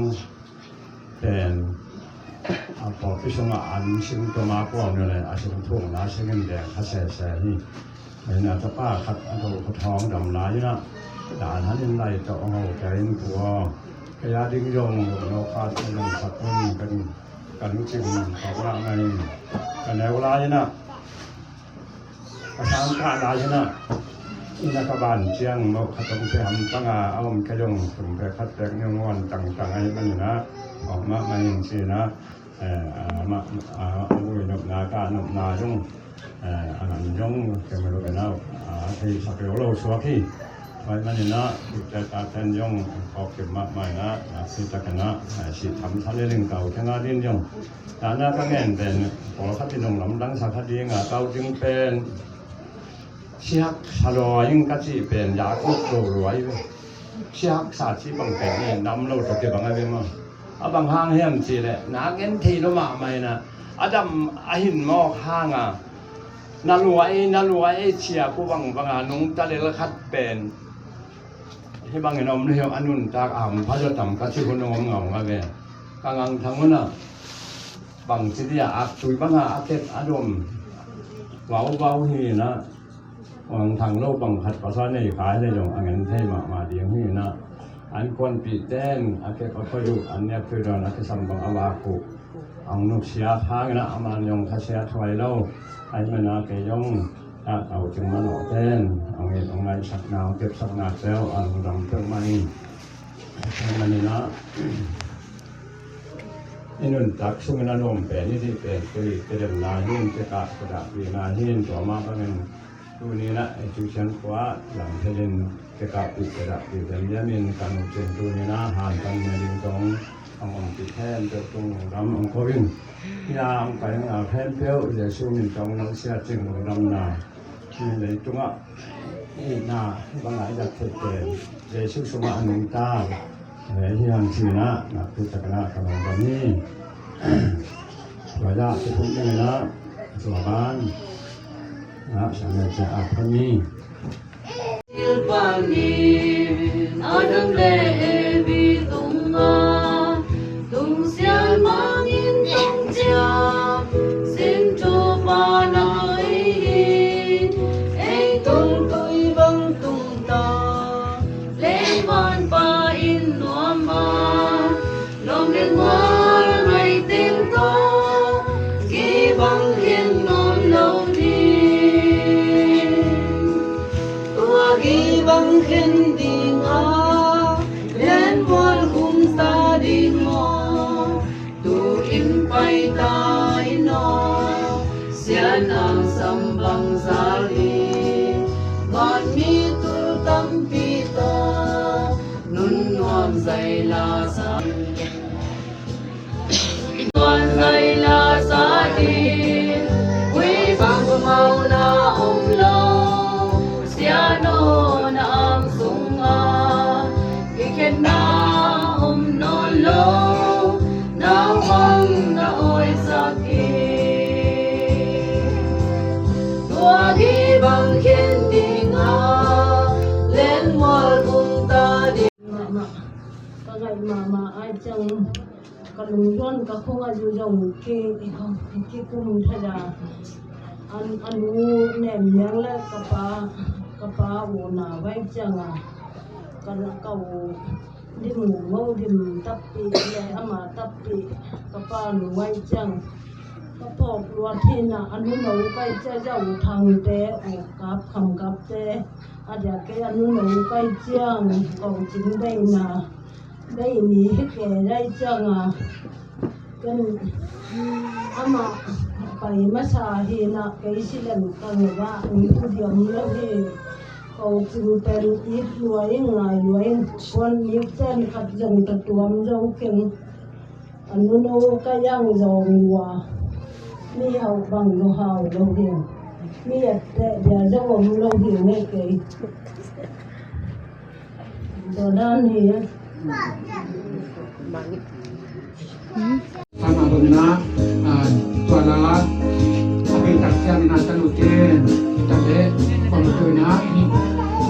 pen a pawlpi sungah an sing tuma kuam le a sing thung na sing in deng kha sese hi. Hi na, tapa khat a Do Kha Thawng dam lai na, dan han in lai tawh a ho kei in pu aw. Kei a ding zong no khat in sak in kan kan cing ka la ngai ka neu lai na, ka sang ka lai na, ina ka ban ciang mo khat om pe ham tanga a om ka zong tum pe khat pek neu ngon tang tang ai man na, om mah mah in ci na, a vui nopna ka nopna zong a ngan zong kei mah lo kei nau a thei sak lo lo suak hi. Pai manin ah bikte taten zong kawk kim mahmah in ah, a si takin ah si tham sa le ling kau kei nga din zong. Dana ka ngen pen pawlkhat in zong lamdang sa kha ding a, kau ding pen siak sa lua ing ka cih pen Jakob lo lua i ve. Siak sa cih bang pen i nam lo tawh kibang a ve maw? A bang hang hiam cih leh na ngen thei lo mahmah in ah, a dam a hin mawk hang a, na lua ei, na lua ei cia ku bang bang a nungta lel khat pen hi bangin om le hiam a nuntak a hampha zaw tam ka cih hun om ngaungau ve. Ka ngangthang hun ah bang ci dia aktui bang a a kep a dom vauvau hi in ah, ngangthang lo bang khat pasal nei kha hi le zong a ngen thei mahmah ding hi in ah, an kuanpih ten a kep a phoih uh, an niak phoih dawn a kisam bang a vak uh. Ang nuksia hangin ah a man zong khasia thuai lo. Ahi mana kei zong a tau cing manawh ten ang it ang ngaihsakna ang kepsakna teu ang dam peuh mah in. Ahi manin ah i nuntak sungin a nuam pen i dih pen kei kei demna hin, kei kah kei dahpihna hin, tua mah bangin Tuni in ah Tuisan khua lam phelin kekahpih kedahpih lemlem in kan uh cin tuni in ah hantan mel in tong ang om kik hen peuh tung lungdam ang ko in. Hia ang kai ang a khempeuh Jesu min tong nang sia cing lungdamna. Hih leitungah itna bangah i dak theih pen Jesu sungah a nungta hi hang cin ah nakpi takin ah ka lungdam hi. Tua dah i phung ding in ah tua ban ah Samuel cia a phun hi. Adam le Evi tungah tungsian mangin tongcia sin Topa na ei hi. Ei tungtui bang tungta lengvanpa in nuam a lawm le mual ngaih teng tawh kibang khen nawn lo ding. Tua kibang khen ding a lian mual khum ta ding maw? Tu in pai ta in aw, sian ang sam bang zal ding. Vanmi tul tampi tawh nun nuam zai la sa. Nuam zai la sa ding, ui bang mauna om lo. Sian aw na ang sungah kikhenna om nawn lo, nau bang na awisak hi. Tua Ciang ka lungduan ka khung a zu zong ki, ki kum thei a. An, a nu nem niang le ka pa, ka pa u na vai ciang a. Ka, ka u dim ngo dim tappi le ama tappi ka pa nu vai ciang. Ka phawk luat hi na a nu no kai cia zau thangte u kap kham kapte. A dia kei a nu no kai ciang kong cing bei na. Dei mi hi kei dai ciang a. Kan ama pai masa hi na kei si lem kan va ni tu diam lo hi. Ko cing pen it luai ngai luai pon ni pen khat zong ta tuam zo keng. A nu no ka yang zong lua. Mi hau bang lo hau lo hi. Mi et te dia zong om lo hi ngai kei. Tua dan hi. Tama bang na, ah, tua la, a pen tak sia mina tanu ten, tak le, pang tu na,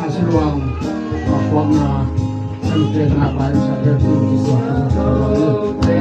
a siluang, a kuang na, tanu ten na, pai sa le, tu, tu, tu, tu, tu, tu.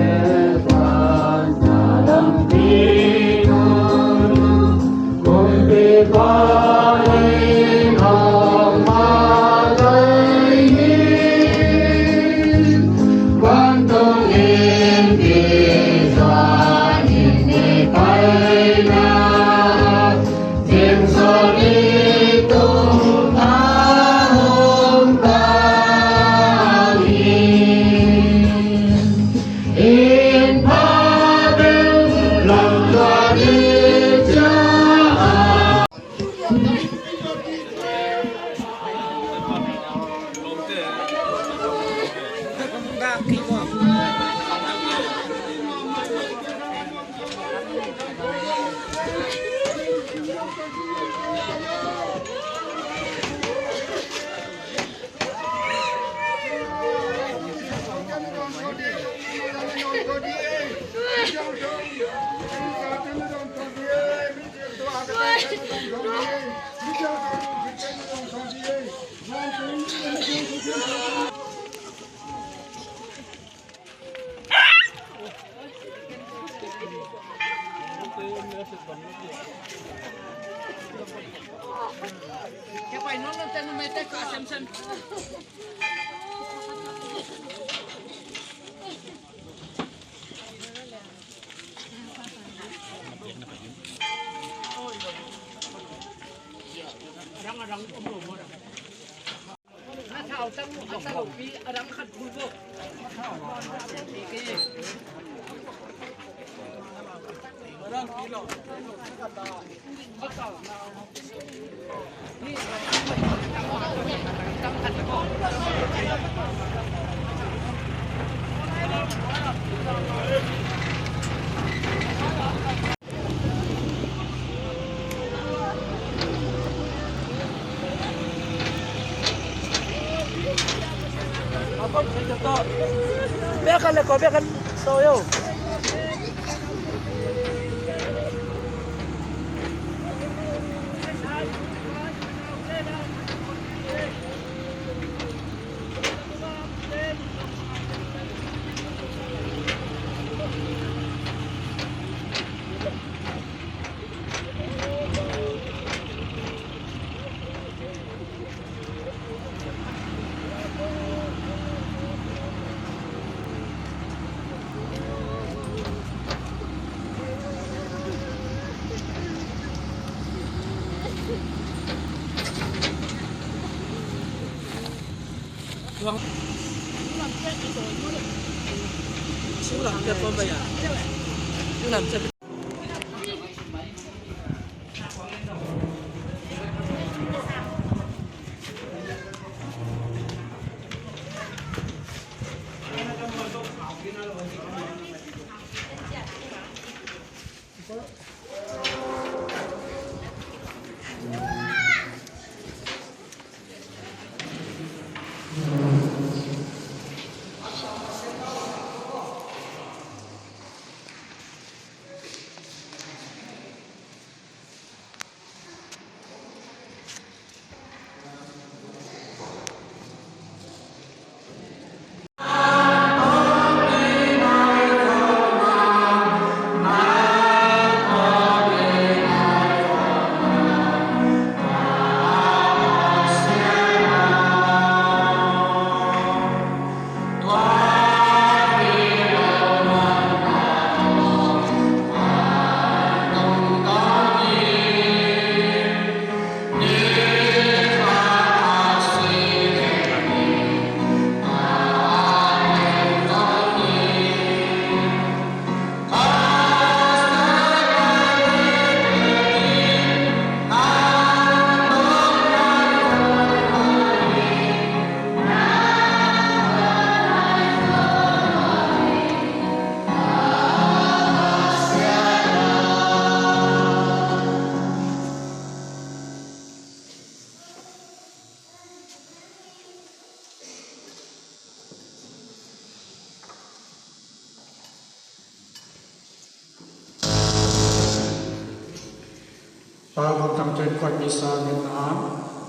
Lungdam tawh kong kisa ngetna,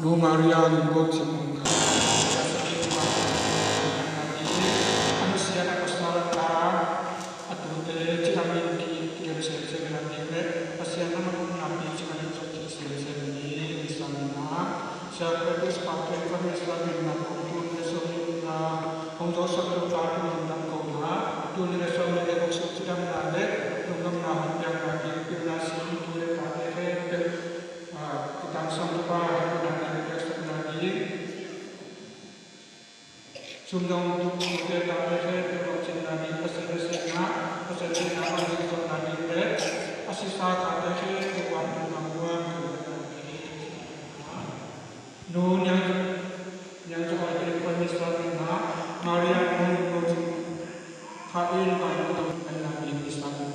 Nu Maria nunglo cing hun kha, a nusia a pasal ta, a tute cidam in ki, ki, sem sem na ding le, Pasian na mak na pi cing a ding zong ki sem sem ni, ni sang na, Siapa tu sepatu kong kisa ngetna kong tun le sawm ni na, kong zo sak tu pa tu lungdam kong na, tun le sawm ni le kong sak cidam na le, lungdam na hong piang na ki, pilna sin tu le pa te he, Kitangsam Topa hehpihna tangpiaksak nading, sum dong tuk tute tate khempeuh lawhcinna ding, Pasian misiangtho, Pasian misiangtho mah ding zawhna ding le a sisa tate khempeuh vantung a muang, Nu Niang, Niang Zawhai te Pasian misiangtho, Maria Nu Niang Zawhai te Pasian misiangtho.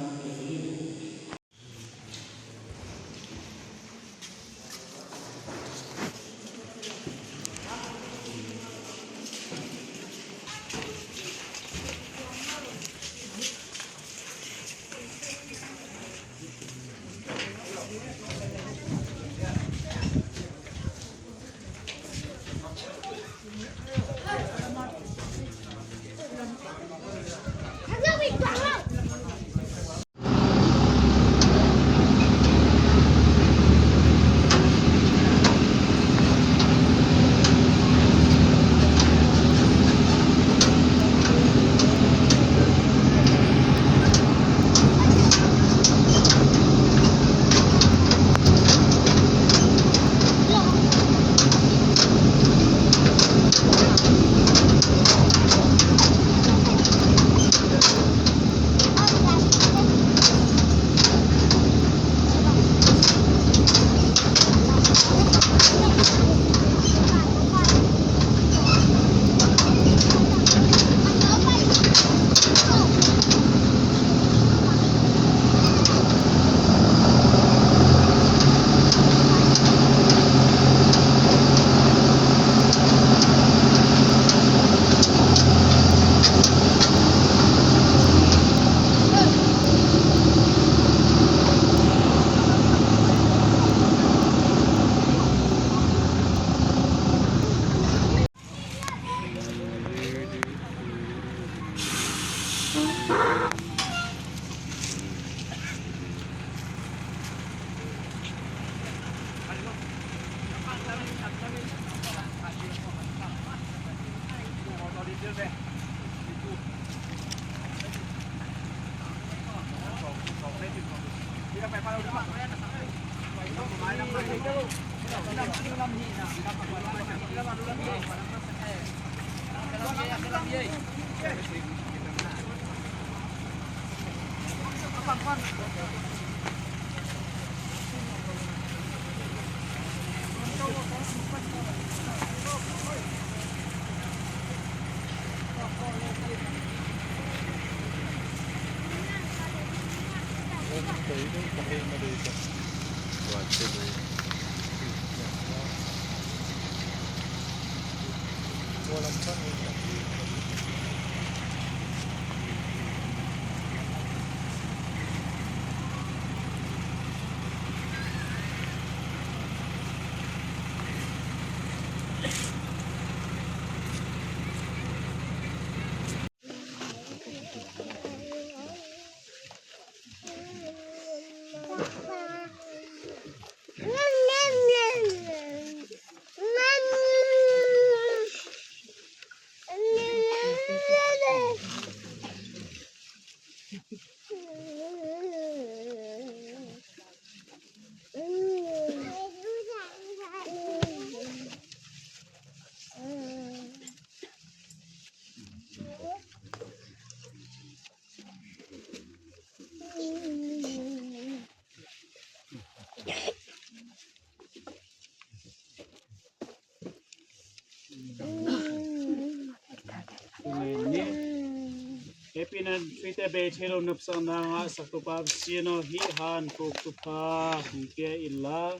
Hehpihna in suite bei thei lo na pasal na ngahsak Topa Pasian aw, hih han kuk thupha hong pia inla,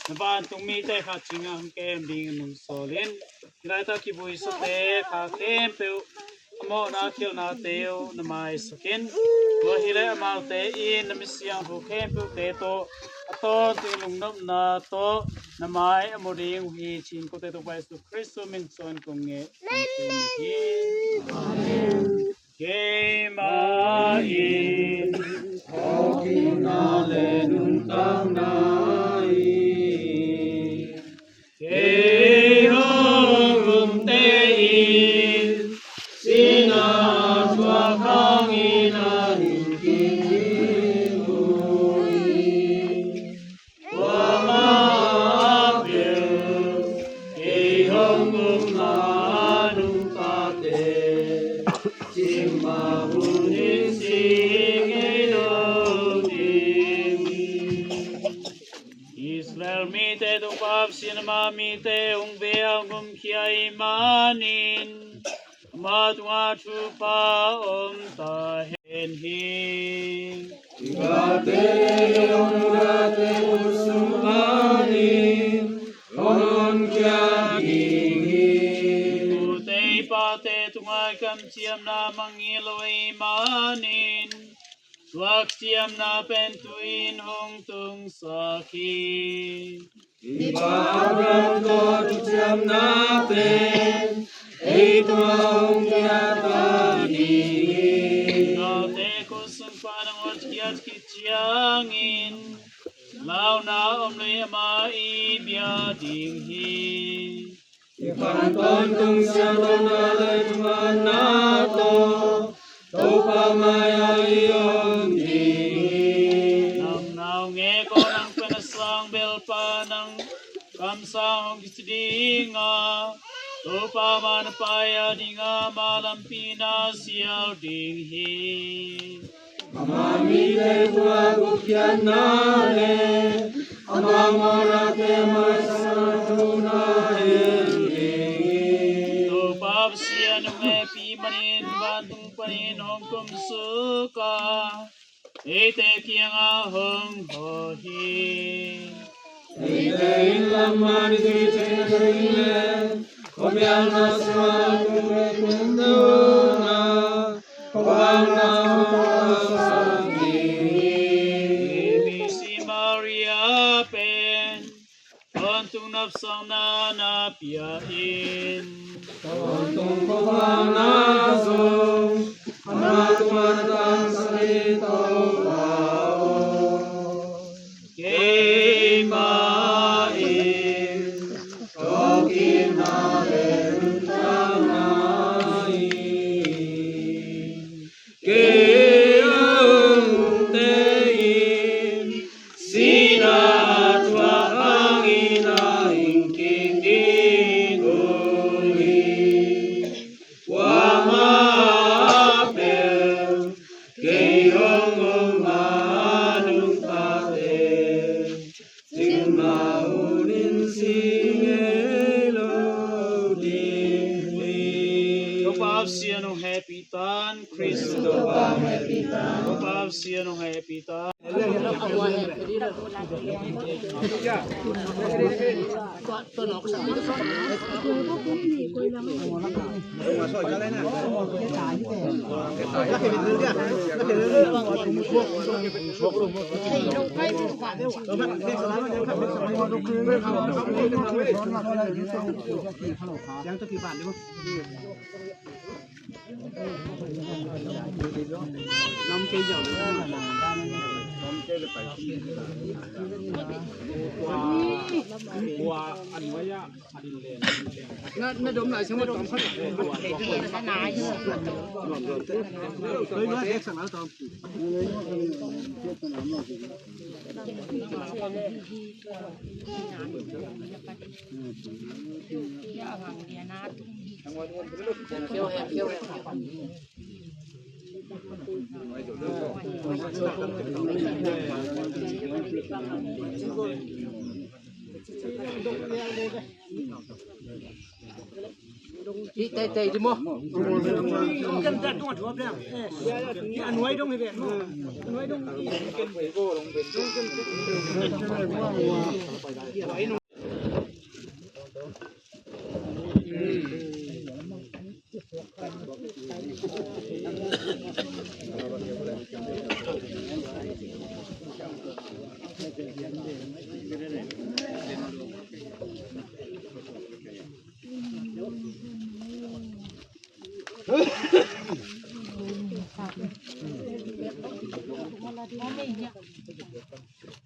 na vantung mite khat ciangah hong kem dingin hong sawl in. Hih laitak kivui sate kha khempeuh a mawhna khialhnate uh na maisak in. Tua hileh amaute in na misiangtho khempeuhte tawh a tawh, tua lungnopna tawh na mai a mu ding uh hi, ci-in kote Topa Jesu Khrist min suang kong ngen hi. Amen. Keimah in thawhkikna le nuntakna hi. Kei hong umte in sihna a thuak hangin a hing kik ding uh hi. Kuamah bel kei hong um a nungtate, cimmah hun in si ngei lo ding hi. Israel mite Topa Pasian, ama mite hong vei a hong umkhia ahih manin, ama tungah thupha om ta hen hi. I gate hong mudahteh uh sung panin hong honkhia ding hi. I pute i pate tungah kamciamna mangngilh lo ahih manin, tua ciamna pen tu-in hong tungsak hi. I pa Abraham tawh thuciamnate ei tungah hong pia ta ding hi. Note khut sung pan nang hotkhiat khit ciangin, launa om leh amah i bia ding hi. I khan tawntung siangthona le thumanna tawh Topa mai-ah i om ding hi. Nang naungek aw, nang pen a sang belhpa, nang kamsang hong kici ding a, Topa man a pai a ding a, ama lampi na sial ding hi. Ama mite tungah gupkhiatna le ama mawhnate, ama sanna thu na hel ding hi. Topa Pasian hong hehpih manin vantung panin hong kumsuk a, eite kiangah hong hawh hi. Eite in lamah i tui theih nading le khuapiakna sungah tung le tung dona khuavakna hong tawlsak ding hi. Misi Maria pen tawntung nopsakna na pia in. Tawntung khuavakna zong ama tungah na tangsak hi, Topa aw. Keimah in thawhkikna le nuntakna hi. Kei hong umte in sihna a thuak hangin a hing kik ding uh hi. Kuamah bel kei hong um a nungtate, cimmah hun in si ngei lo ding hi. Topa Pasian hong hehpih tan, Khris Topa hong hehpih tan. Topa Pasian hong hehpih tan. Hih teitei ding maw?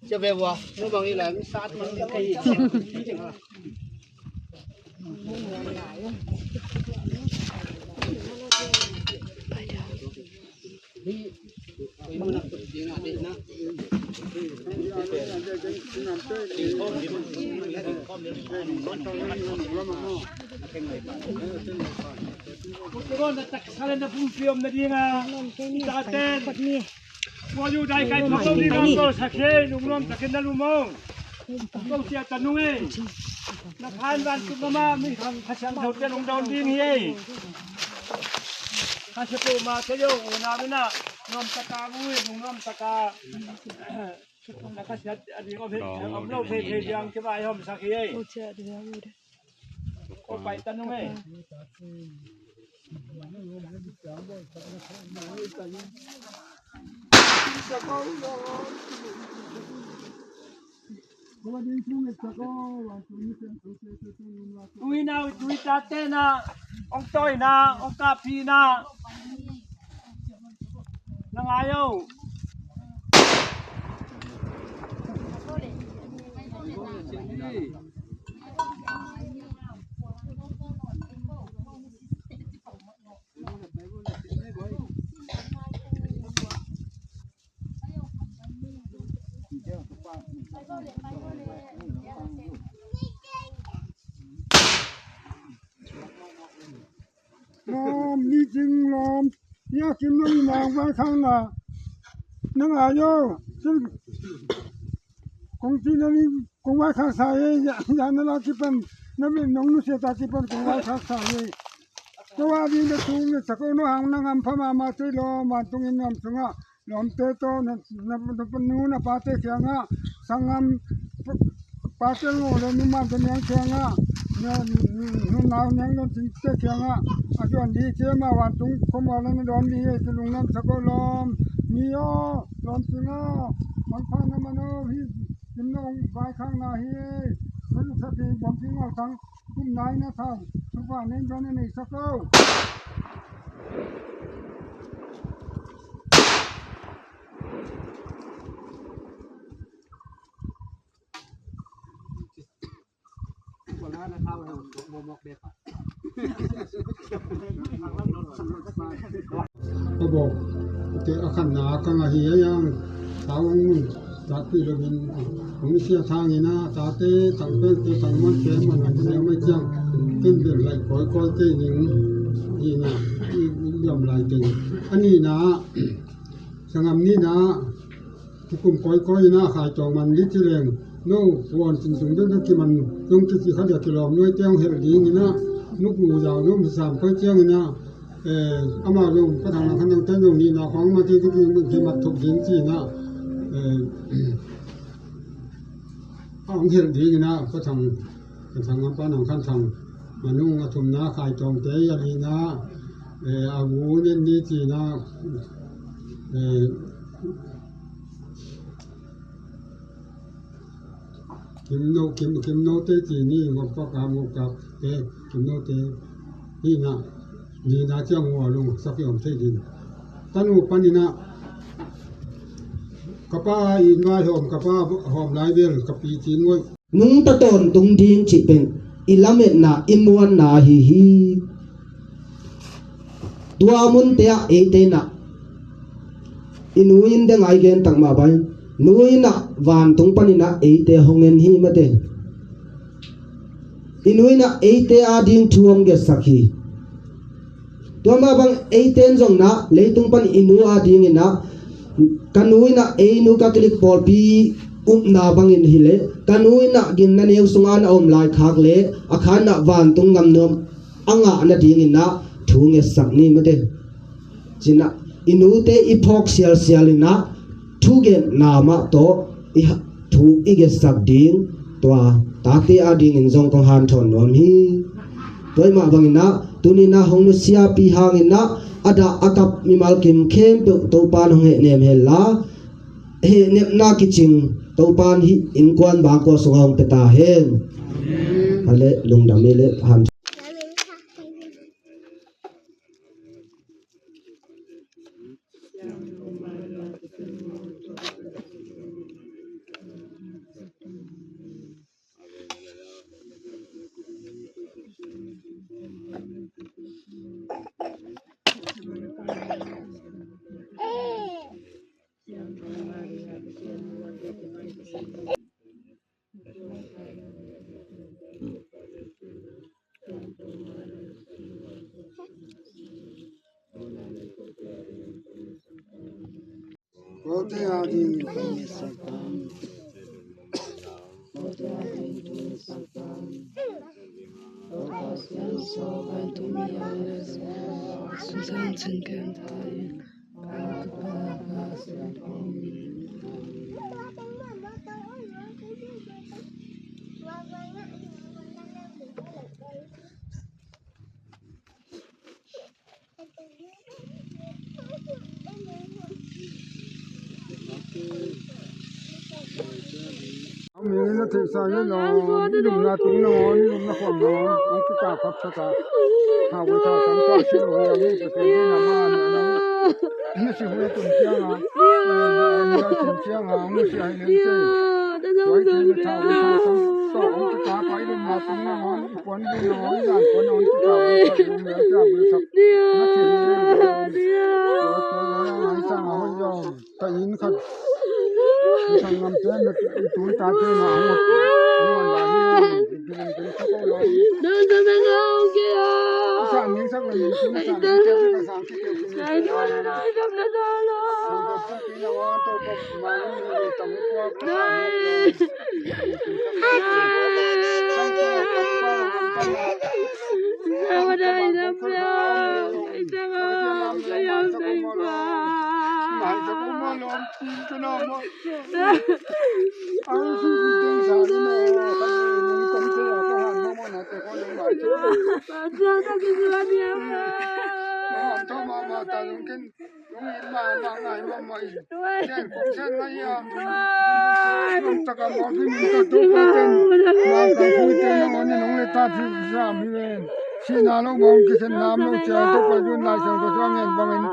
Sia ve vua, no bang i lai mi sat man ka hi. Tua yu dai kai thok lo ding a, ko sakhi nung nuam takin na lum o. Ko sia ta nung e. Na khan van tuk ma mi khang kha siang thau te nung dawn ding hi e. Kha sia ko ma te yo u na mi na nuam taka mu e, nung nuam taka. Na kha sia a ding om he, om lo phei phei diang ke vai hom sakhi e. Ko pai ta nung e. Tui na, tui ta te na, ong toi na, ong kapi na. Na ngai o. Lawm, mi cing lawm. Nia kim nong mang vai khang na. Nang ayo. Kong ci na ni kong vai khang sa ye, ya, ya na la kipan. Na min nong nu se ta kipan kong vai khang sa ye. Tua ding na tung na sa ko no hang na ngam pha ma ma tui lo, man tung in ngam sunga. Lawmte tawh na, na, na nu na pate kiangah, sanggam pa-, pate ngaw le numante niang kiangah, na, nunau niang lawmcingte kiangah, a zuan ding ciama vantung khua mual na dawn ding hi, ci lungnuam sak aw lawm. Ni aw, lawmcing aw, mangpha na man aw, hi, kim nong vaikhakna hi, na luksak ding bawmcing aw tang, kum nai na thau, thupha nen dawn na nei sak aw. Ka bawk te a khatna ka ngah hi a yang, tau hong mun takpi lo in, hong sia thang in a, tate tang pengte tang man te man an sia mai ciang, ken bel laih kawikawi kei ning hi na, i, i liam lai teng. A nihna, sanggam nihna, thukum kawikawi in a khai tawng man lit ci leng, no, puan cin tung deuh deuh kiman, zong kici khat a kilawm nuai te hong helh ding in a, nuknu zau nuam sam koi ciang in a, eh, amah zong, ka thang lang khan zong ten zong nihna khawng ma te kici kimat thuk ding ci in a, eh, a hong helh ding in a, ka thang, ka thang ngam pa nang khan thang, manung a thumna khai tawng te a lina, eh, a gu nen ni ci in a, eh, Kimno, kim, kimno te ci ni, ngawk pak a, ngawk pak te, kimno te. Hi na, ni na ciang ngua lung, sak yawm thei din. Ka nu panin a, ka pa in vai hawm, ka pa hawm lai bel, ka pi cin ngoi. Nungta tawntung ding cih pen, i lametna, i muanna ahi hi. Tua munte ah eite in ah, i nu in deng ai gen tak mah bang, nu in ah vantung panin ah eite hong en hi mate. I nu in ah eite ading thu hong getsak hi. Tua mah bang eite in zong na leitung pan i nu ading in ah, ka nu in ah ei nu Catholic pawlpi upna bangin hi leh, ka nu in ah gimna neu sungah na om laikhak leh, a khan ah vantung ngam nuam a ngah nadingin ah thu ngetsak ni mate. Cin ah i nute i phawk sialsial in ah thugenna mah tawh i ha-, thu i getsak ding, tua tate adingin zong kong hanthawn nuam hi. Tua mah bangin ah tuni in ah hong nusiapi hangin ah a dah a kap mimal kim khempeuh Topa'n hong hehnem hen la, hehnepna kicing Topa'n hih innkuan bangkua sungah hong pia ta hen. Amen. A le lungdam i le han. Kote ading tuni Satan. Kote ading tuni Satan. Kote ading tuni Satan. Susan Chin Ken Thai. Mihing in a theihsa ngei lo, i lupna tung nangawn, i lupna khuam nangawn hong kikap khapsak a, thau thau sam tawh si lo hi a, mi Pasian deihna mah a na, na si hun a tun ciang a, na tun ciang a hong nusia hi leng teh. Tua hi kei na thau thau sam tawh hong kikap a, i lupna tung nangawn, i puanbuk nangawn, i dan puan nangawn kikap hong kap lum leh ciah bulsak na thei hi leng teh. Tua tua lai a ngai sang a hoih zaw. Ka inn khat, ka sanggamte, na i tu i tate na hong ot, hong ot lai hi. Gilin gilin sa ko lo. Sa ning sak le ning tu na sa ning keu ka sang keu keu. Sa ning keu keu na sa lo. Sa ko pi na wa to ko ma ni ni tang ko. Sa ko ko ko ko. Sihna lo bang kikhen nam lo cia Topa Jon Lai Siangtho suang ngen bangin.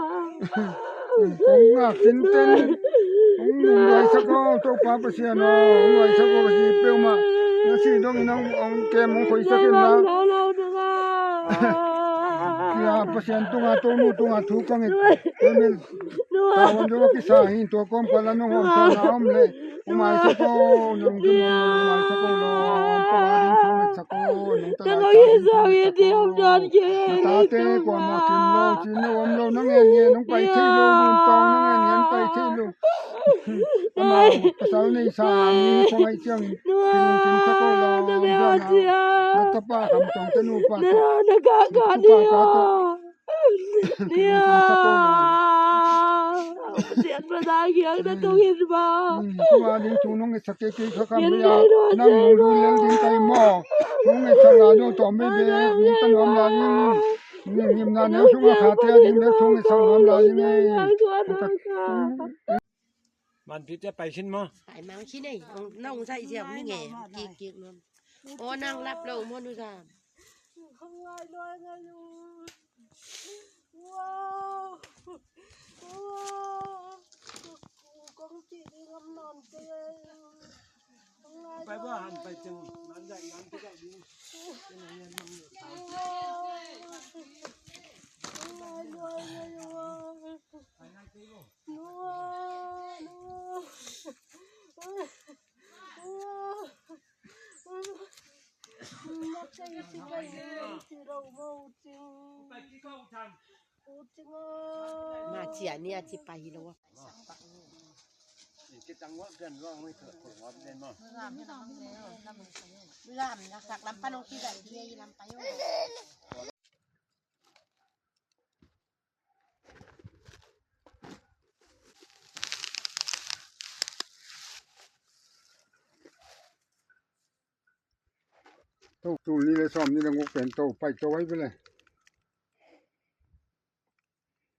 Kong ngak tinten hong nungduaisak aw Topa Pasian aw, hong duaisak aw ka ci peuhmah. Na si dongin hong kem hong khoisak in na. Kia Pasian tunga, Tonu tunga thu ka nget. Amen. Tawan dong a kisa hi tua kawm pala nong hawm tua na om le. Umaisak aw, nong dun om, umaisak aw lo. Pawng a ding thu ngetsak aw, nong ta lai ta ding thu ngetsak aw. Na tate kuamah kim lo, cin lo om lo, na ngen ngen hong pai thei lo, lungtawng na ngen ngen pai thei lo. Amau pasal nei sa mi khuangaih ciangin kilungkim sak aw lo. Na tapa Kham Tawng te nupa tawh, nupa pa tawh. Tua ding thu nong ngetsak kei kei kha kha mei a, nang nong lui lel ding kai maw? Nong ngetsak la dong tawm bei be, nong ta nuam la ding. Ngimna neu sung a khate a ding bek thu ngetsak nuam la ding ei. Manpite pai sin maw? Pai mang sin ei. Nong sai siam ni nge. Kik kik nuam. Aw nang lap lo maw nu sam. Ma cia ni a ci pai hi lo. Lam na sak lam pan ong ki dai hi lam pai ong. To, tul ni le sawm ni le nguk pen to, pai to ai bele.